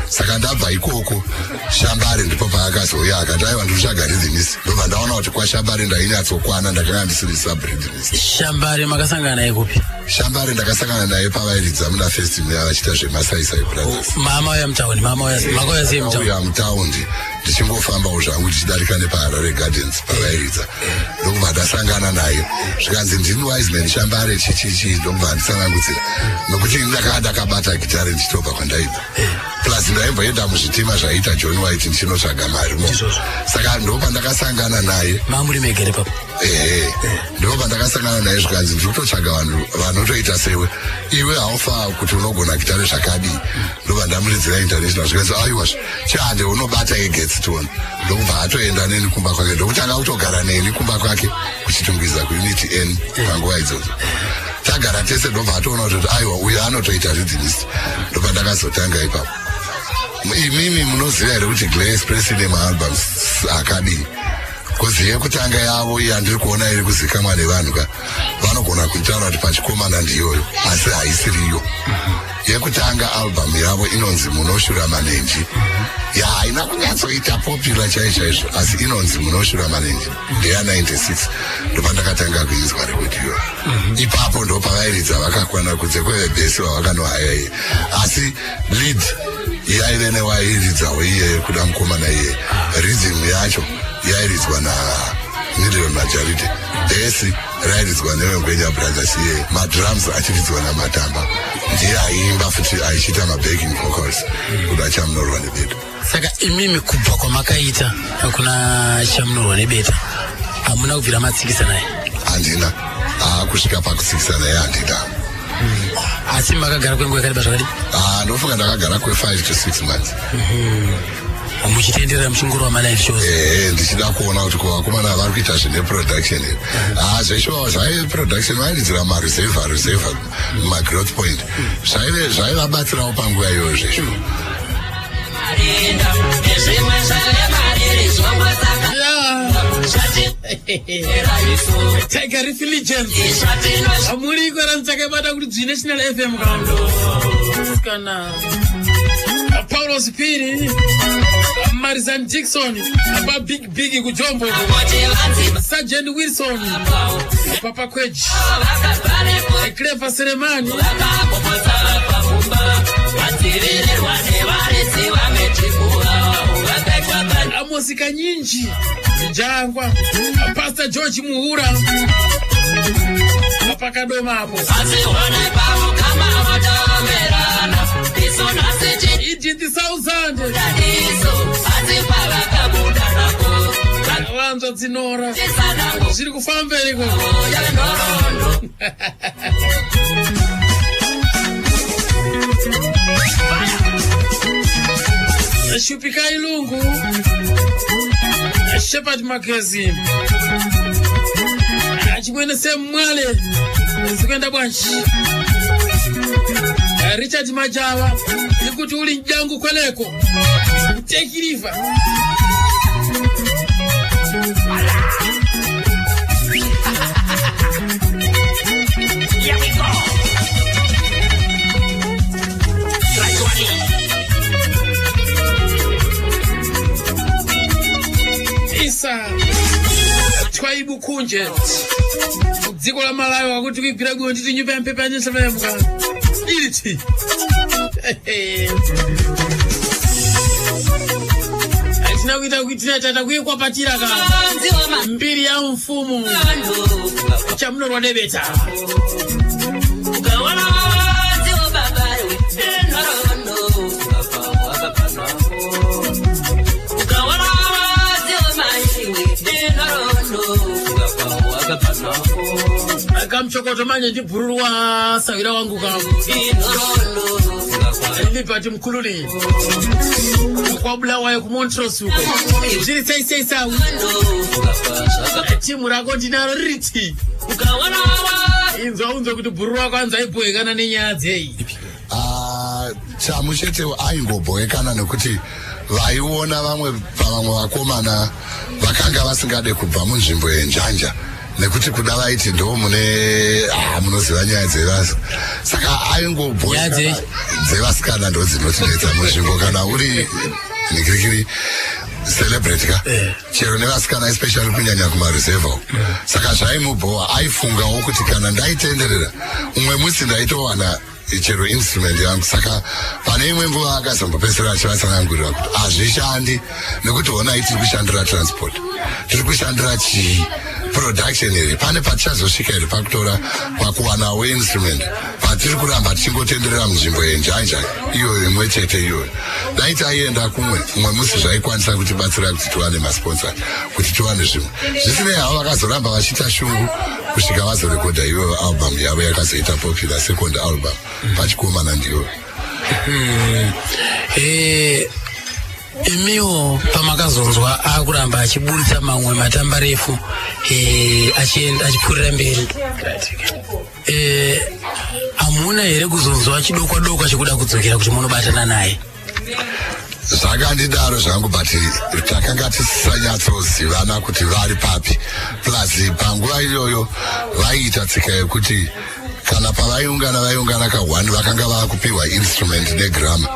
Saka ndabva ikoko, Shambare ndipo paakazouya akati aiwa, ndikutsvaga rhythmist. Ndobva ndaona kuti kwaShambare ndainyatsokwana, ndakanga ndisiri sub rhythmist. Shambare makasangana naye kupi? Shambare ndakasangana naye pavairidza muna first muya vachiita zvemasaisai brothers. Mama uya mutaundi, mama uya, makauya sei mutaundi? Ndakauya mutaundi ndichingofambawo zvangu ndichidarika nepaHarare Gardens pavairidza, ndokubva ndasangana naye, zvikanzi ndini Wiseman Shambare chichichi, ndokubva andisanangudzira nokuti ini ndakanga ndakabata gitare ndichitobva kwandaibva, plus ndaimboenda muzvitima zvaiita John White ndichinotsvaga mari mo. Izvozvo. Saka ndopandakasangana naye. Mamuri megere papo? Ehe, ndo pandakasangana naye, zvikanzi ndiri kutotsvaga vanhu vanotoita sewe, iwe haufa kuti unogona gitare zvakadii. Ndobva ndamuridzira international, zvikanzi aiwa, chihande unobata egetsi tiona. Ndokubva atoenda neni kumba kwake, ndokutanga kutogara neni kumba kwake kuChitungwiza kuUnit N panguva idzodzo. Tagara tese, ndobva atoona kuti aiwa, uyu anotoita rhythmist. Ndobva ndakazotanga ipapo. Imimi munoziva here kuti Glen Express ine maalbums akadii? Kozi yekutanga yavo iyi handiri kuona iri kuzikamwa nevanhu ka, vanogona kuitaura kuti pachikomana ndiyoyo, asi haisiriyo yekutanga. Album yavo inonzi Munoshura Manenji. Ya, haina kunyatsoita popular chai chaizvo, asi inonzi Munoshura Manenji, ndeya 96. Ndopandakatanga kuinzwa rekodi iyoyo. Ipapo ndopavairidza vakakwana, kunze kwevebhesi vavakanohaya iye, asi lead yaive newairidzawo iyeye, kuda mukomana iyeye. Rhythm yacho yairidzwa naMillion Majarite, bhesi rairidzwa neveNgwenya Brothers iyeye, madrums achiridzwa naMatamba, ndiye aiimba futi aichiita mabacking vocals kuda Chamunorwa Nebeta. Saka imimi kubva kwamakaita kuna Chamunorwa Nebeta, hamuna kubvira matsikisa naye? Handina, kusvika pakutsikisa naye handina. Asi makagara kwenguva yakareba zvakadii? Ah, ndofunga ndakagara kwe5 to 6 months. Muchitenderera muchingorova malive shows? Ehe, ndichida kuona kuti kuvakomana vari kuita zvine production here. Ah, zveshuwa zvaive production, vairidzira maruzevha ruzevha, magrowth point, zvaive zvaivabatsirawo panguva iyoyo zveshuwa. Marinda nezvimwe zvaive mariri zvongosaka zvatira isu. Tiger Refulgence. Zvatino. Muriko ranzakabata kuti dzvi National FM kana Paulos Piri, Marizan Dixon, apa Big Big kuJombo, Kuti vanzi Sergeant Wilson, Papa Kweji, vakabvarepo Clever Selemani. Vakapopotsa vapamumba vadzivirirwa nevarisi vamechikuva vakaitwa. Amosi Kanyinji Jangwa, Pastor George Muhura pakadoma apo. Asi one pavo kama vataomerana isu nhasi. Edith Thousand. Chidadiso asi pavakabuda nako. Vanzva dzinora. Tisanango. Zviri kufamba eriko. Yave nhoroondo. Shupikai Lungu, Shepard Magezi, Chimwene Semwale, zikuenda bwanji? Richard Majava, ikuti uli njangu kweleko utekiriva. Here we go. Right one. Isa Twaibu Kunje, dziko la Malawi, wakuti kuigwira bwino nditi nyumba ya mphepo yanyesamayambuka iliti tina kuita kuitira tata kuikwapatira ka Vanzi wama mbiri ya mfumu vanhu. Chamunorwa Nebeta. Ukaona vanzi wababa iwe nhoroondo. Ukaona vanzi wamai iwe nhoroondo. Kamuchokoto manje ndibhururu wa sawira wangu ka Inhoroondo. Liberty Mkululi kwaBulawayo kuMontrose uko, zviri sei sei sawi? Timu rako ndinaro riti. Ukaona Inzwa unzwe kuti bhururu wako anzi aibhoekana nenyaya dzei. Ah, Chamu chete aingobhoekana nekuti vaiona vamwe pavamwe vakomana vakanga vasingade kubva munzvimbo yenjanja, nekuti kuda vaiti ndo mune, ah, munoziva nyaya dzevasa, saka Nyaya aingobhoekana. dzei? Dzevasikana ndo dzinotinetsa munzvimbo kana uri nikirikiri. Celebrity ka. Chero nevasikana, especially kunyanya kumaruzevha uko. Saka zvaimubhowa, aifungawo kuti kana ndaitenderera umwe musi ndaitowana chero instrument yangu. Saka pane imwe nguva akazombopedzisira achivatsanangurira kuti hazvishandi, nekuti honai, tiri kushandira transport, tiri kushandira chii, production here? Pane patichazosvika here pakutora, pakuwanawo instrument, patiri kuramba tichingotenderera munzvimbo yenjanja iyoyo imwe chete iyoyo? Dai taienda kumwe, umwe musi zvaikwanisa kutibatsira kuti tiwane masponsor, kuti tiwane zvimwe. Zvisinei havo, vakazoramba vachiita shungu kusvika vazorekodha iyoyo album yavo yakazoita popular, second album pachikomana ndiyoyo. Imiwo pamakazonzwa akuramba achiburitsa mamwe matambarefu, achienda achipfuurira mberi, hamuna here kuzonzwa chidokwa dokwa chekuda kudzokera kuti munobatana naye? Zvakandidaro zvangu, but takanga tisanyatsozivana kuti vari papi. Plus panguva iyoyo vaiita tsika yekuti kana pavaiungana, vaiungana ka1, vakanga vakupiwa instrument negrama.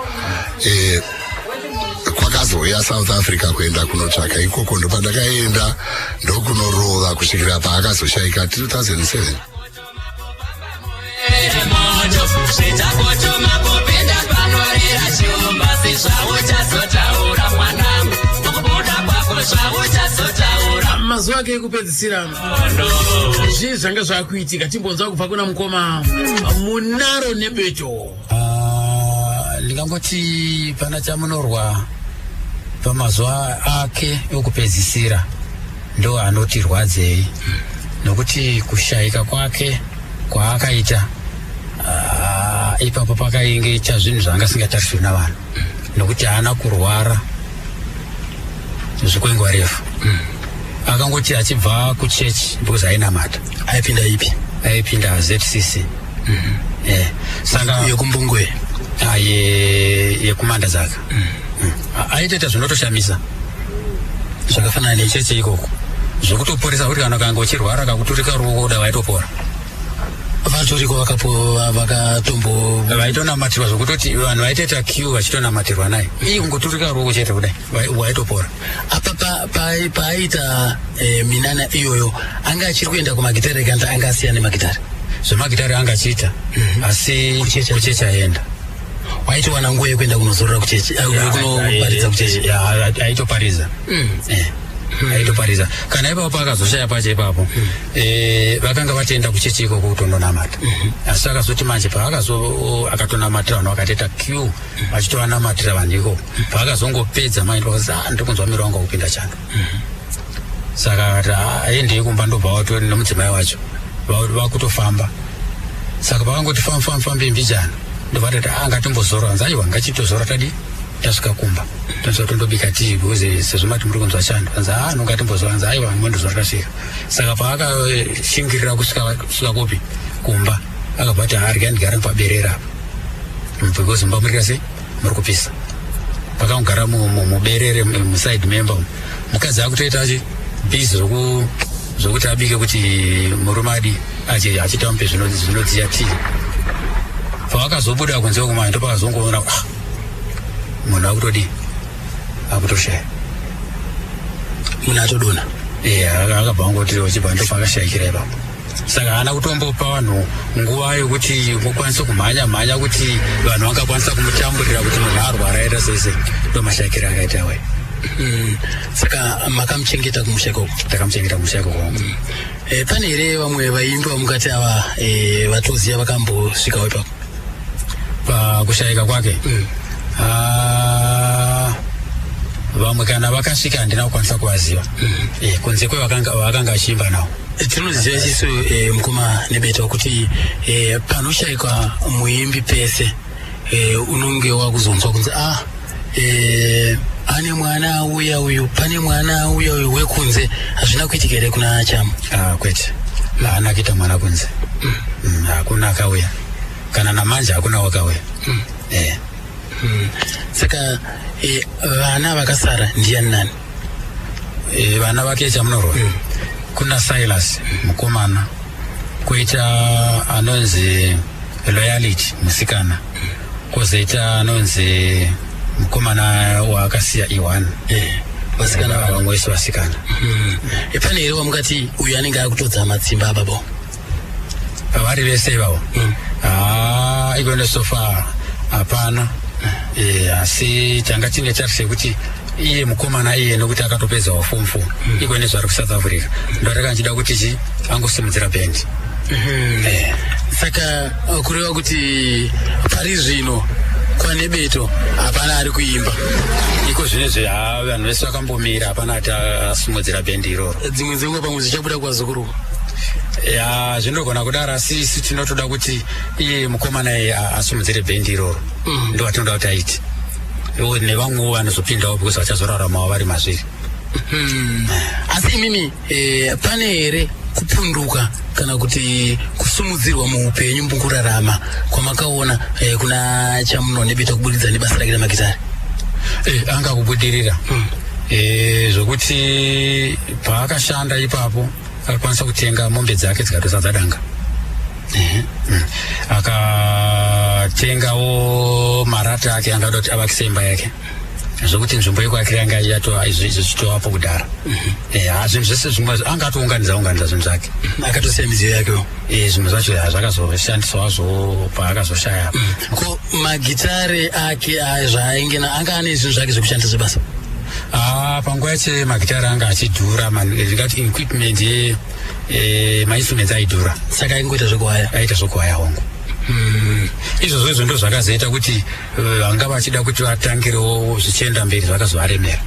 Kwakazouya South Africa kuenda kunotsvaka ikoko, ndopandakaenda ndokunorova kusvikira paakazoshaika 2007. Moto zvichakotoma kupinda panorira shumba, sezvauchazotaura mwanangu, mukubuda kwako zvauchazotaura. Mazuva ake ekupedzisira, zvii zvanga zvakuitika? Timbonzwa kubva kuna mukoma Munaro Nebeto. Ah, ndingangoti pana Chamunorwa pamazuva ake ekupedzisira ndo anotirwadzei, nokuti kushayika kwake kwaakaita, ipapo pakainge chazvinhu zvaanga asingatarisirwi navanhu, nokuti haana kurwara zvekwenguva refu. Akangoti achibva kuchechi, because ainamata. Aipinda ipi? Aipinda ZCC. Saka yekuMbungwe? Ah, yekumanda zaka. Aitoita zvinotoshamisa. Zvakafanana nei? Chechi ikoko zvokutoporesa kuti kana kanga uchirwara, kakuturika ruoko kuda, vaitopora. Vatoriko vakatombo Vaitonamatirwa zvokutoti vanhu vaitoita queue vachitonamatirwa naye. Ii, kungoturika ruoko chete kudai, waitopora. Apa paaita minana iyoyo, anga achiri kuenda kumagitare kana anga asiyana nemagitare? Zvemagitare anga achiita, asi Kuchechi? Kuchechi aenda. Waitowana nguva yekuenda kunozorora kuchechi, kunoparidza kuchechi? Ya, aitoparidza. Aitoparidza. Kana ipapo paakazoshaya pacho ipapo, vakanga vatoenda kuchechi ikoko kutondonamata, asi akazoti manje paakazo akatonamatira vanhu, vakatoita queue vachitovanamatira vanhu ikoko. Paakazongopedza manje, ndokazoti, "Ah, ndiri kunzwa miro wangu wakupinda chando." Saka akati, "Ah, aendei kumba." Ndobva watori nemudzimai wacho vakutofamba. Saka pakangoti famba famba fambe mbijana, ndobva tati, "Ah, ngatimbozorora." Hanzi, "Aiwa, ngachitozorora, tadi tasvika kumba tonzwa tondobika tii, because sezvo mati muri kunzwa chando." Hanzi, "Ah, no, ngatimbozorora." Hanzi, "Aiwa, mondozorora tasvika." Saka paakashingirira kusvika kupi, kumba, akabva ati, "Ah, regai ndigare paberera apa, because mumba muri sei, muri kupisa." Pakangogara muberere, muside member umu, mukadzi akutoita chi busy zvokuti abike kuti murume adi achiita mupe zvinodziya tii. Pavakazobuda kunze kumanya, ndopakazongoona, ah, munhu akutodii, akutoshaya. Munhu atodonha. Akabva angoti uchibva, ndopakashayikira ipapo. Saka haana kutombopa vanhu nguva yekuti mukwanise kumhanya mhanya kuti vanhu vangakwanisa kumutamburira kuti munhu arwara, aita sei sei. Ndo mashayikiro akaita wai. Saka makamuchengeta kumusha ikoko? Takamuchengeta kumusha ikoko. Pane here vamwe vaimbi vamukati ava vatoziva vakambosvikawo ipapo? Pakushayika kwake? Ah, vamwe kana vakasvika handina kukwanisa kuvaziva, kunze kwevakanga vakanga vachiimba navo. Tinoziva chisu, mukoma Nebeto, kuti panoshayikwa muimbi pese, unonge wakuzonzwa kunzi, ah, ane mwana auya uyu, pane mwana auya uyu wekunze. Hazvina kuitika here kuna Chamu? Ah, kwete, haana kuita mwana kunze. Hakuna akauya, kana namanje hakuna wakauya. Saka vana vakasara ndiani nani? Vana vake Chamunorwa, kuna Silas mukomana, koita anonzi Loyality musikana, kwozoita anonzi mukomana waakasiya i1. Vasikana vavo. Vamwe vese vasikana. Pane here wamungati uyu anenge akutodza matsimba ababa? Pavari vese ivavo? Ah, ikone so far hapana. Asi changa chine chari chekuti iye mukomana iye nekuti akatopedzawo form 4 ikone zvari kuSouth Africa, ndotaka ndichida kuti chi angosimudzira bhendi. Saka kureva kuti pari zvino kwane beto hapana ari kuimba? Iko zvinezvi, ha, vanhu vese vakambomira, hapana ati asimudzira bhendi iroro. Dzimwe dzenguva pamwe zvichabuda kwazukuru. Ya, zvinogona kudaro, asi isu tinotoda kuti iye mukomana iye asimudzire bhendi iroro. Ndo vatinoda kuti aite. Iwo nevamwewo vanozopindawo, because vachazoraramawo vari mazviri. Asi imimi, pane here kupunduka kana kuti kusumudzirwa muupenyu mukurarama kwamakaona kuna Chamunorwa Nebeto kuburikidza nebasa rake remagitare? Anga kubudirira zvokuti paakashanda ipapo akakwanisa kutenga mombe dzake dzikatozadza danga. Akatengawo marata ake angada kuti avakise imba yake, zvokuti nzvimbo yekuakira yanga zvichitovapo kudhara. Ha, zvinhu zvese zvimwe anga atounganidza unganidza zvinhu zvake. Akatosiya midziyo yakewo? Zvimwe zvacho ya, zvakazoshandiswazvo paakazoshaya. Ko magitare ake aya zvaainge anga ane zvinhu zvake zvekushandisa zvebasa? Ah, panguva yacho magitare anga achidhura, ndingati equipment ye mainstruments aidhura. Saka aingoita zvekuhaya? Aita zvokuhaya, hongu. Izvozvo izvo ndo zvakazoita kuti vanga vachida kuti vatangirewo zvichienda mberi zvakazovaremera.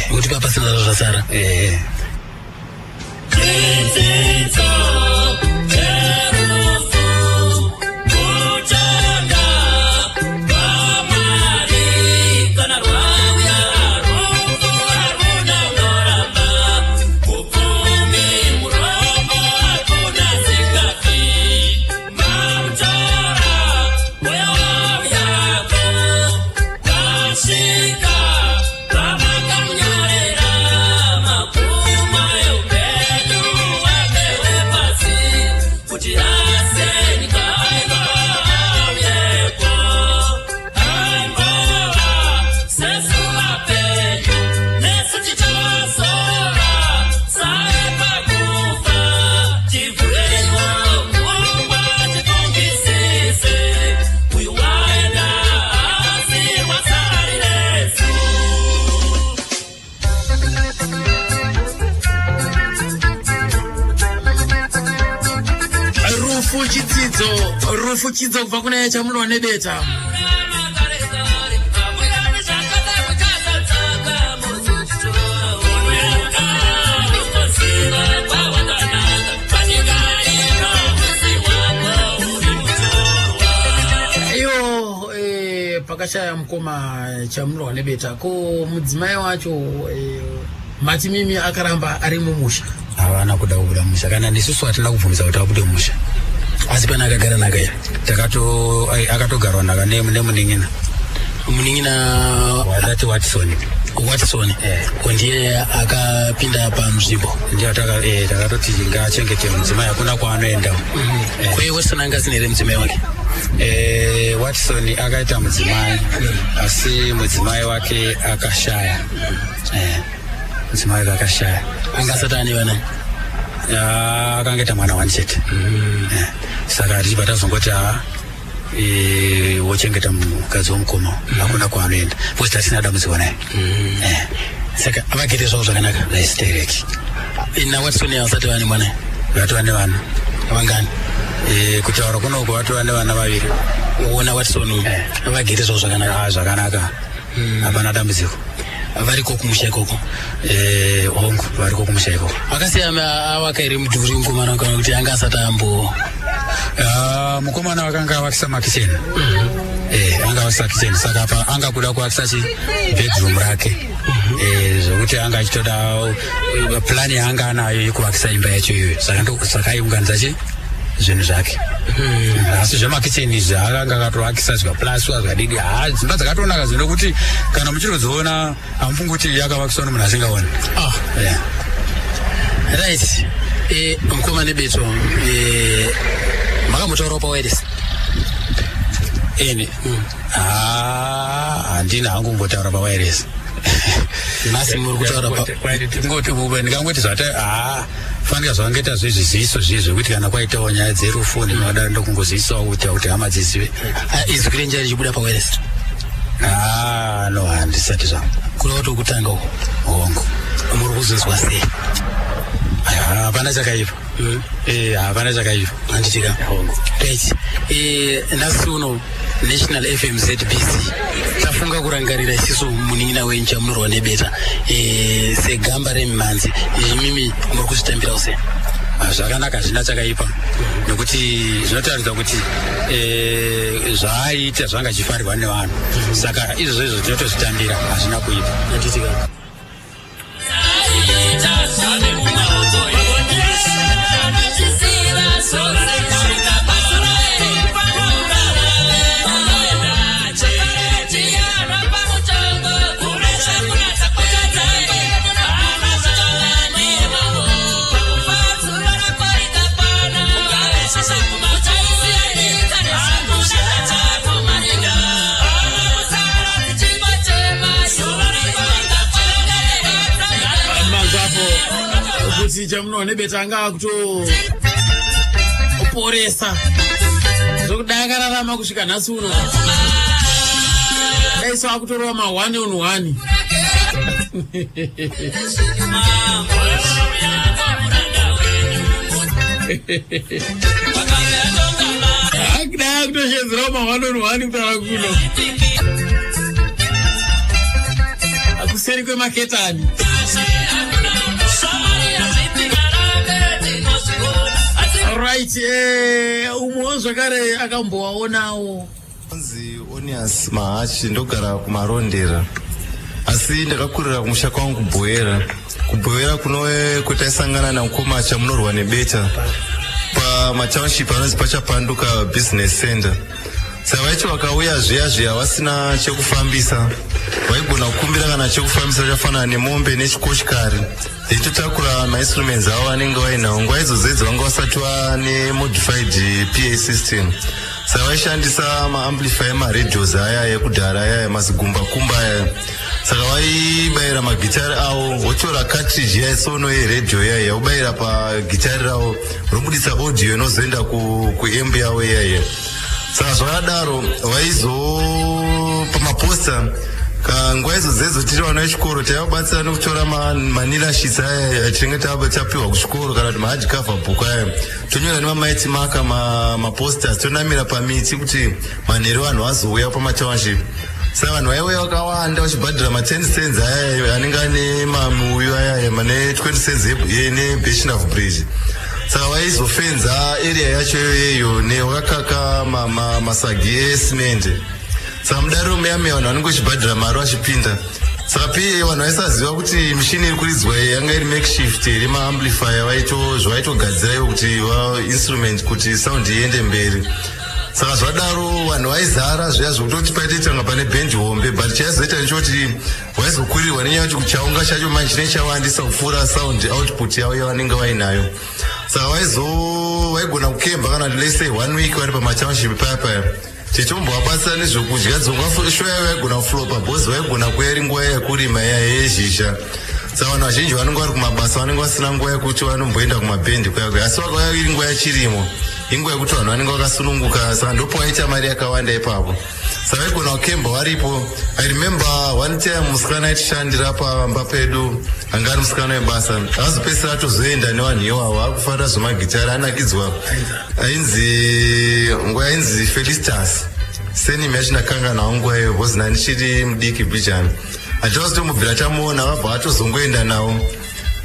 Nekuti papasina zvazvo zvasara. Chidzidzo cherufu, kutonga kwaMwari kana rwauya, rufu haruna unoramba, upfumi murombo hakuna singafi, mamutora mwoyo wauyako wasvika pamakamunyorera mapfuma eupenyu hwake hwepasi kuti asenyika aivauyeko aimbova sesu vapenyu, nesu tichazova saepakufa. Tivhureiwo pfungwa tifungisise, uyu waenda asi wasariresu. Rufu chidzidzo, rufu chidzidzo kubva kuna Chamunorwa Nebeta. Iyo pakashaya mukoma Chamunorwa Nebeta, ko mudzimai wacho, mati mimi akaramba ari mumusha? Havana kuda kubuda musha, kana nesusu hatina kubvumidza kuti abude musha. Asi pane akagara nhaka here? Akatogarwa nhaka nemunin'ina. Munin'ina? Watati Watson. Watson. Ko ndiye akapinda panzvimbo? Ndiye takatoti ngaachengete mudzimai, hakuna kwaanoenda. Ko iye Watson anga asina here mudzimai wake? Watson akaita mudzimai, asi mudzimai wake akashaya. Mudzimai wake akashaya. Anga asati ane vana? Ya, akangaita mwana wani chete. Saka tichibva tazongoti ha, wochengeta mukadzi womukoma, hakuna kwaanoenda because tasina dambudziko naye. Saka vagere zvavo zvakanaka? Stereki. NaWatson vasati vane mwana? Vatova nevana. Vangani? Kutaura kunoko vatova nevana vaviri. Ona Watson uyu, vagere zvavo zvakanaka? Ah, zvakanaka, hapana dambudziko. Variko kumusha ikoko? Hongu, variko kumusha ikoko. Akasiya avaka here mudhuri mukomana, kana kuti anga asati ambo? Ah, mukomana wakanga avakisa makicheni. Anga avakisa kicheni, saka apa anga kuda kuakisa chi bedroom rake. Zvokuti anga achitoda plani yaanga anayo yekuvakisa imba yacho iyoyo, saka ndo saka aiunganidza chi zvinhu zvake. Asi zvemakicheni izvi akanga akatovakisa, zvikaplasiwa, zvikadidi. Ha, dzimba dzakatonaka zvinokuti kana muchitodziona hamufungi kuti yakavakiswa nomunhu asingaoni. Ah. Yeah. Right, mukoma Nebeto, makambotaurawo pawireless? Ini? Ah, handina hangu kumbotaura pawireless. Nhasi muri kutaura ndingangoti zvata haa fanika zvavangaita zvezviziviso zviye zvekuti kana kwaitawo nyaya dzerufu ndinodaro ndokungozivisawo kuti kuti hama dzizive. Izwi renjere richibuda pawireless? Ah, no, handisati zvangu. Kureva kuti ukutanga uko? Hongu. Muri kuzonzwa sei? Hapana chakaipa. Hapana chakaipa. Handitika. Hongu. Right. Nhasi uno National FM ZBC tafunga kurangarira isisu munin'ina wenyu Chamunorwa Nebeta segamba remimhanzi. Imimi muri kuzvitambirawo sei? Zvakanaka, hazvina chakaipa, nekuti zvinotaridza kuti zvaaiita zvanga zvichifarirwa nevanhu, saka izvozvo izvo tinotozvitambira, hazvina kuipa. Handitika. Manzapo kuti Chamunorwa Nebeta anga akutoporesa zvokuti akararama kusvika nhasi uno, dai so akutorova ma 1 on 1. Dai akutoshedzerawo ma 1 on 1 kutaura kuno kuseri kwemaketani. Right, umwewo zvakare akambowaonawo. Nzi Onias Mahachi, ndogara kuMarondera, asi ndakakurira kumusha kwangu kuBhoera. KuBhoera kunove kwetaisangana namukoma Chamunorwa Nebeta pamatownship anonzi paChapanduka Business Center. Saka vaiti vakauya zviya zviya vasina chekufambisa, vaigona kukumbira kana chekufambisa chafanana nemombe nechikoshikari, then totakura mainstruments avo vanenge vainawo. Nguva idzodzo idzo vanga vasati vane modified PA system, saka vaishandisa maamplifier emaradios aya ekudhara, aya mazigumbakumba aya. Saka vaibayira magitari avo, votora cartridge yaisono yeredhiyo iyaiya, vobayira pagitari ravo, robudisa audio inozoenda kuamp yavo iyaiya. Saka zvakadaro vaizo pamaposta nguva idzo dzedzo tiri vana vechikoro taivabatsira nekutora manila sheets aya atinenge tapiwa kuchikoro kana kuti mahard cover book aya, tonyora nemamighty marker maposters, tonamira pamiti kuti manheru vanhu vazouya pamatownship. Saka vanhu vaiuya vakawanda vachibhadhira ma10 cents aya anenge ane mamuyu aya, mane 20 cents neBirchenough Bridge. Saka vaizofenza area yacho iyoyeyo nevakakaka masagi esimende. Saka mudariro muya muya vanhu vanenge vachibhadhira mari vachipinda. Saka pa vanhu vaisaziva kuti mishini iri kuridzwa iyi yanga iri makeshift iri maamplifier, zvaitogadzira ivo kuti instrument kuti sound iende mberi. Saka zvadaro vanhu vaizara zviya zvekutoti paitoitanga pane bhendi hombe, but chaizoita nechoti vaizokwirirwa nenyaya yekuti chaunga chacho manje chinenge chawandisa kupfuura sound output yavo yavanenge vainayo. Saka vaigona kukemba kana kuti, let's say, one week vari pamatownship paya paya, tichombovabatsira nezvekudya. Dzonga show yavo vaigona kuflopa because vaigona kuya iri nguva yekurima iya yezhizha. Saka vanhu vazhinji vanenge vari kumabasa, vanenge vasina nguva yekuti vanomboenda kumabhendi kuya kuya, asi vakauya iri nguva yechirimo, inguva yekuti vanhu vanenge vakasununguka. Saka ndopawaita mari yakawanda ipapo. Saka vaigona kukemba varipo. I remember one time musikana aitishandira pamba pedu, anga ari musikana webasa, akazopedzisira atozoenda nevanhu ivavo, akufarira zvemagitari, anakidzwa. Ainzi nguva yainzi Felicitas, surname yacho ndakanganawo nguva iyoyo because nandichiri mudiki bhijani, hativazotombobvira tamuona, vabva vatozongoenda nawo.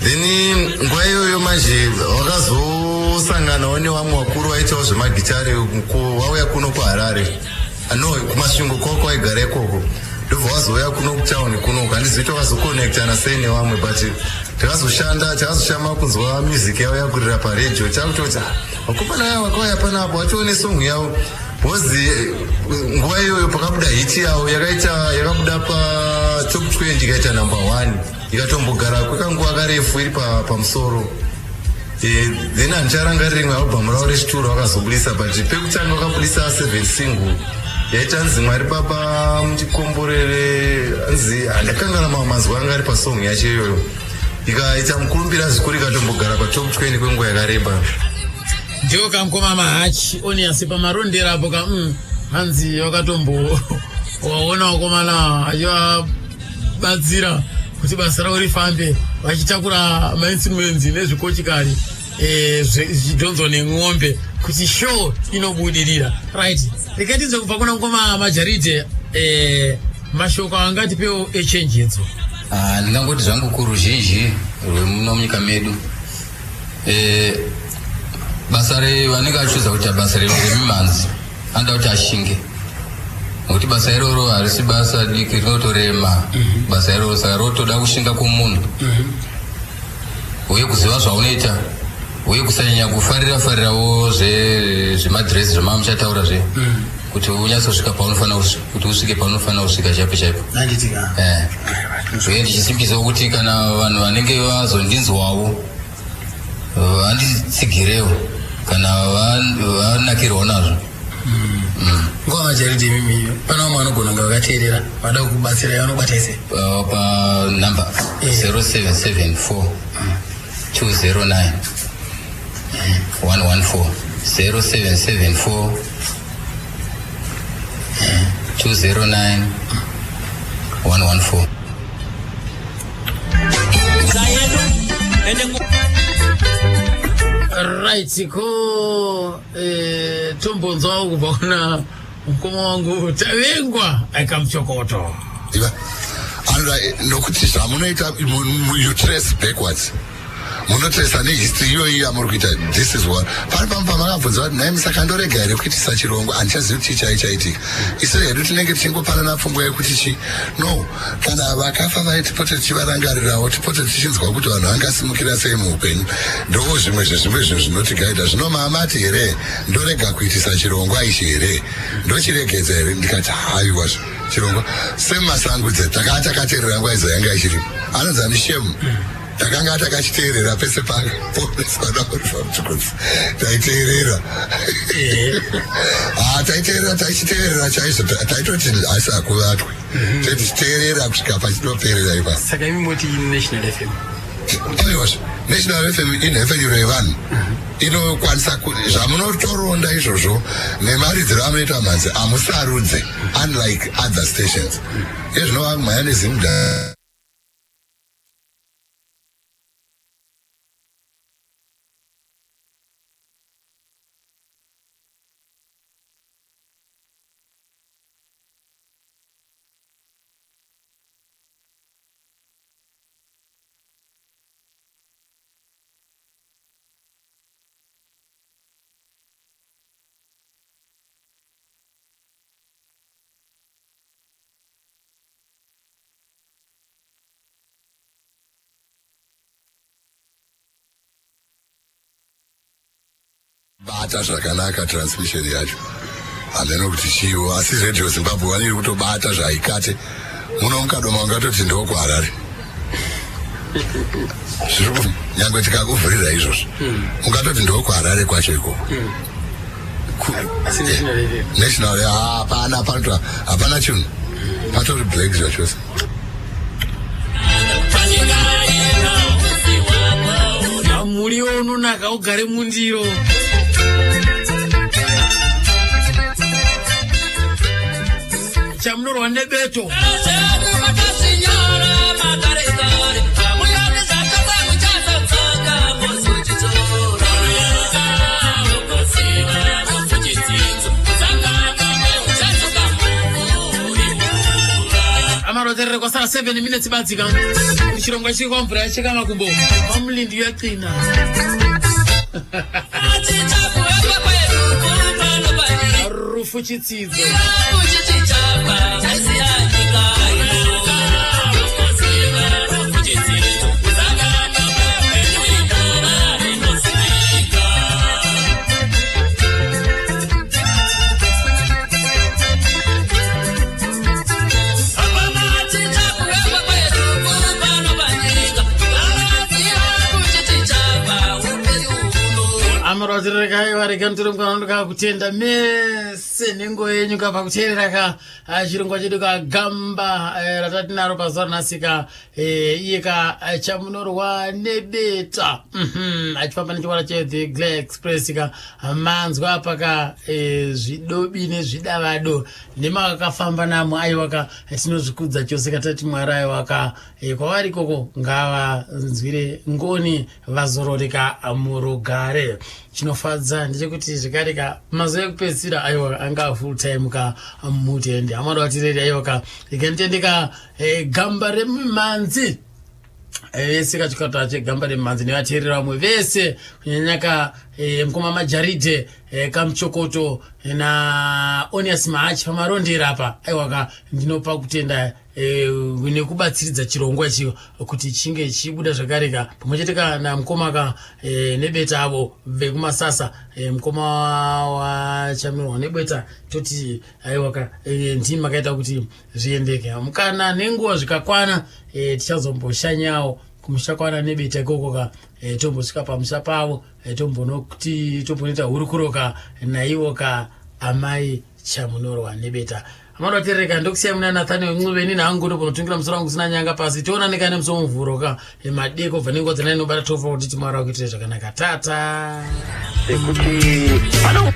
Then nguva iyoyo manje vakazosanganawo nevamwe vakuru vaitawo zvemagitare, vauya kuno kuHarare, no, kuMasvingo kwako vaigara ikoko, ndobva vazouya kuno kutauni kunoku. Handizivi kuti vakazokonectana sei nevamwe, but takazoshanda, takazoshama kunzwa music yavo yakurira paredhiyo. Takutoti vakomana aya vakauya panapo vatione song yavo, because nguva iyoyo pakabuda hit yavo yakaita yakabuda patop 20, ikaita number 1, ikatombogara kwekanguva karefu iri pamusoro. Then handicharangariri rimwe album ravo rechituro vakazobudisa, but pekutanga vakabudisa 7 single. Yaiti anzi Mwari Baba mundikomborere, anzi handakangana mamwe mazwi anga ari pasong yacho iyoyo. Ikaita mukurumbira zvikuru ikatombogara patop 20 kwenguva yakareba. Ndiwo kamukoma Mahachi Onias pamarondera apo ka hanzi wakatombo waona wakomana achivabatsira kuti basa ravo rifambe vachitakura mainstruments nezvikochikari zvichidhonzwa nen'ombe kuti show inobudirira. Right, rikatidze kubva kuna mukoma Majaride mashoko angatipewo echenjedzo. Ndingangoti zvangu kuruzhinji rwemuno munyika medu, basa vanenge vachiudza kuti basa remimhanzi anoda kuti ashinge, nokuti basa iroro harisi basa diki, rinotorema basa iroro, saka rotoda kushinga kwomunhu uye kuziva zvaunoita uye kusanyanya kufarira farirawo zvemadhiresi zvamava muchataura zve kuti unyatsosvika paunofanira kuti usvike paunofanira kusvika chaipo chaipo. Uye ndichisimbisawo kuti kana vanhu vanenge vazondinzwawo vanditsigirewo kana vanakirwawo nazvo. Nguva Majaridi, imimi pana vamwe vanogona kunge vakateerera vada kukubatsirai, vanobata ise? Panumber 0774 209 114, 0774 209 114. Right, ko tombonzwawo kubva kuna mukoma wangu Tavengwa Aikamuchokoto. Iva anoda nokuti zvamunoita you trace backwards, munotresa nehistory iyoyi yamuri kuita. This is what pane pamwe pamakabvunza kuti nhai, saka ndorega here kuitisa chirongwa? Handichazivi kuti chii chaitika. Isu hedu tinenge tichingopanana pfungwa yekuti chi no kana vakafa vai tipote tichivarangarirawo, tipote tichinzwa kuti vanhu vangasimukira sei muupenyu. Ndo zvimwe zvezvimwe zvinhu zvinotigaida. Zvino mamati here ndorega kuitisa chirongwa ichi here, ndochiregedza here? Ndikati haiwa, chirongwa semasangudze takaa takateerera nguva idzo yanga ichiripo, anonzi ani, Shemu, takanga takachiteerera pese paponesanamutukudzi, taiteerera. Ah, taiteerera, taichiteerera chaizvo, taitoti asi hakuvatwe, tichiteerera kusvika pachinoperera ipapo. Saka imi moti National FM? Aiwa, National FM inhepfenyuro yevanhu inokwanisa zvamunotoronda izvozvo nemaridziro amunoita mhanzi amusarudze, unlike other stations ezvinova mhaya nezimda. Bata zvakanaka transmission yacho, hameno kuti chiwo, asi Radio Zimbabwe vaniri kutobata zvaikate muno mukadoma, ungatoti ndokuHarare zviri, nyange tikakuvhurira izvozvo ungatoti ndokuHarare kwacho ikoko. Asi National FM? National hapana, hapana, hapana chinhu, patori black zvachose. Muriwo unonaka ugare mundiro. Chamunorwa nebeto. Amaroterere kwasara 7 minutes batsika chirongwa chiri kwamvura yacheka makumbo pamulindi yaqina. Rufu chitsidzo. Amaroterere kaiwa, rega nditore mukana ndikakutenda mese. chose nenguva yenyu ka pakuteerera ka ah, chirongwa chedu ka gamba eh, ratatinaro pazuva ranhasi ka eh, iye ka eh, chamunorwa nebeta Mhm, achifamba nechikwata che the Gla Express ka manzwa apa ka eh, zvidobi nezvidavado nemakakafamba namo aiwa ka tinozvikudza chose katati Mwari aiwa ka eh, kwavari ikoko ngavanzwire ngoni vazororeka murugare. Chinofadza ndechekuti zvekare ka mazuva ekupedzisira aiwa anga full time ka mutende amada vatireri aiwa ka ikanitende ka eh, gamba remimhanzi eh, vese kachikwata chegamba remimhanzi nevateereri vamwe vese kunyanya ka eh, mukoma Majaride kaMuchokoto na Onias Mahachi pamarondera apa aiwa ka ndinopa kutenda nekubatsiridza chirongwa ichi kuti chinge chibuda zvakare ka pamwe chete ka namukoma ka nebeta avo vekumasasa mukoma wachamirwa nebeta toti aiwa ka ndimi makaita kuti zviendeke mukana nenguva zvikakwana tichazomboshanyawo kumusha kwana nebeta ikoko ka tombosvika pamusha pavo tombonoti tombonoita hurukuro ka naivo ka amai Chamunorwa nebeta. Amanoterereka ndokusiya muna Nathaniel Ncube ini hangu ndokunotungira musoro wangu usina nyanga pasi tionane kane musi womuvhuro ka madeko bva nenguva dzanai nobata tofa kuti Mwari wakuitire zvakanaka tata. Sekuti pano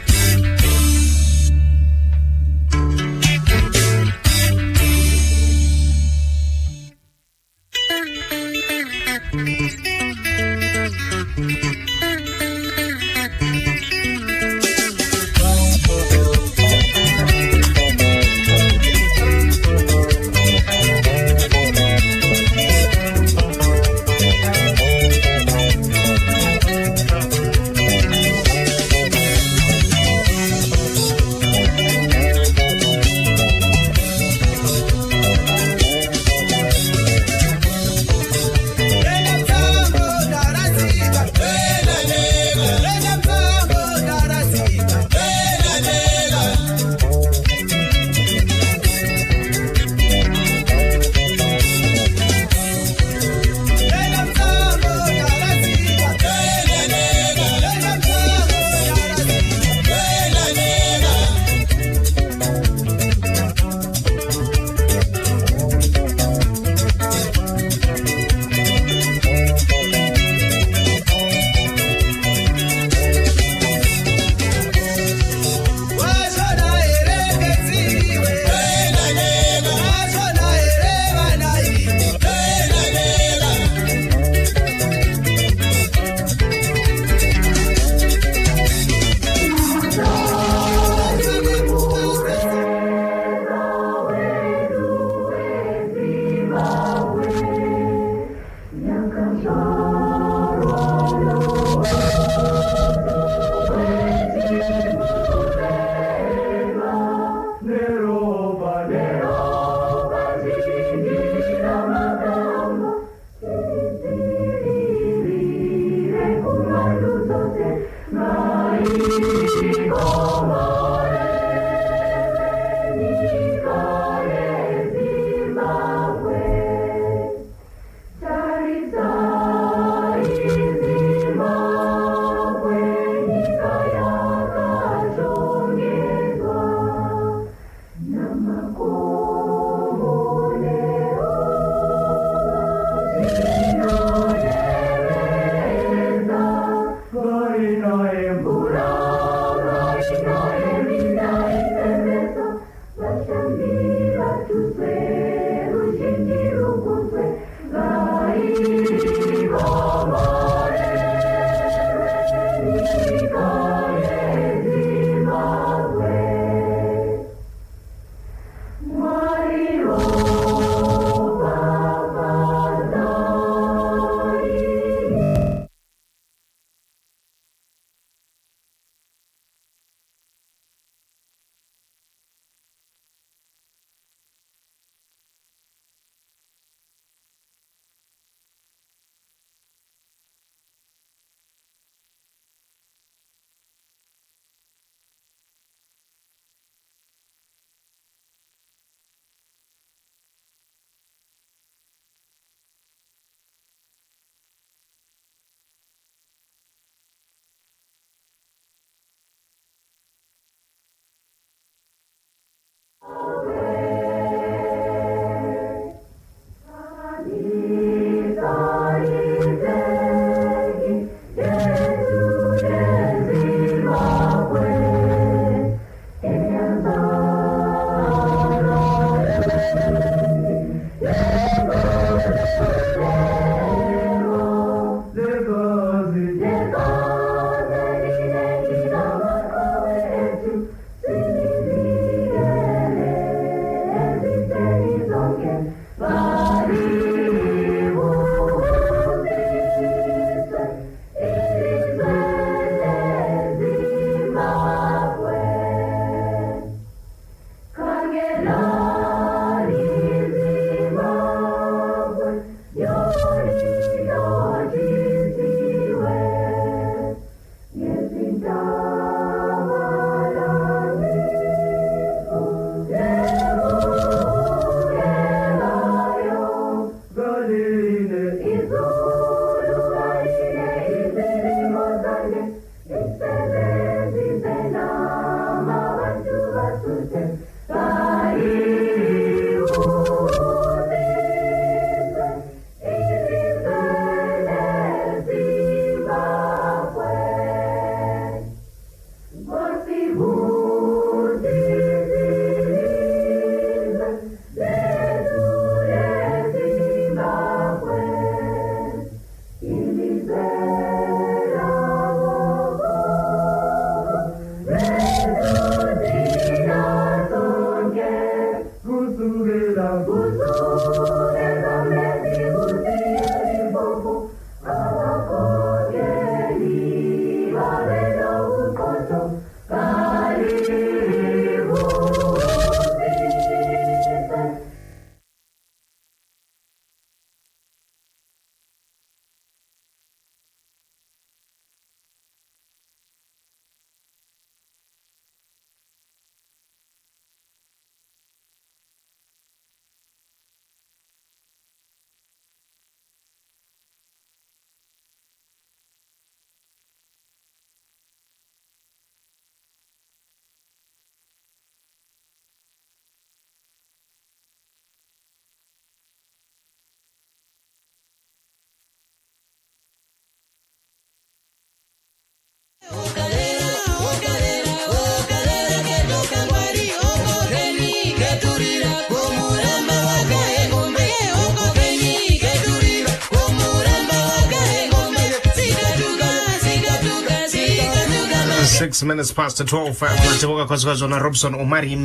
6 minutes past 12 mativoka khosikazi Robson Omari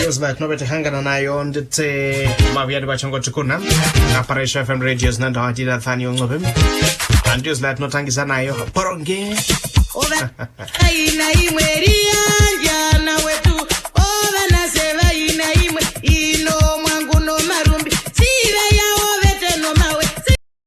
yozila tinobetehangana nayo nditse mavuyadi vachongoti kuna aparesha FM Radio zinandawadida thani yoncobe andiyozila tinotangisa nayo poronge. Ina imwe riyanja.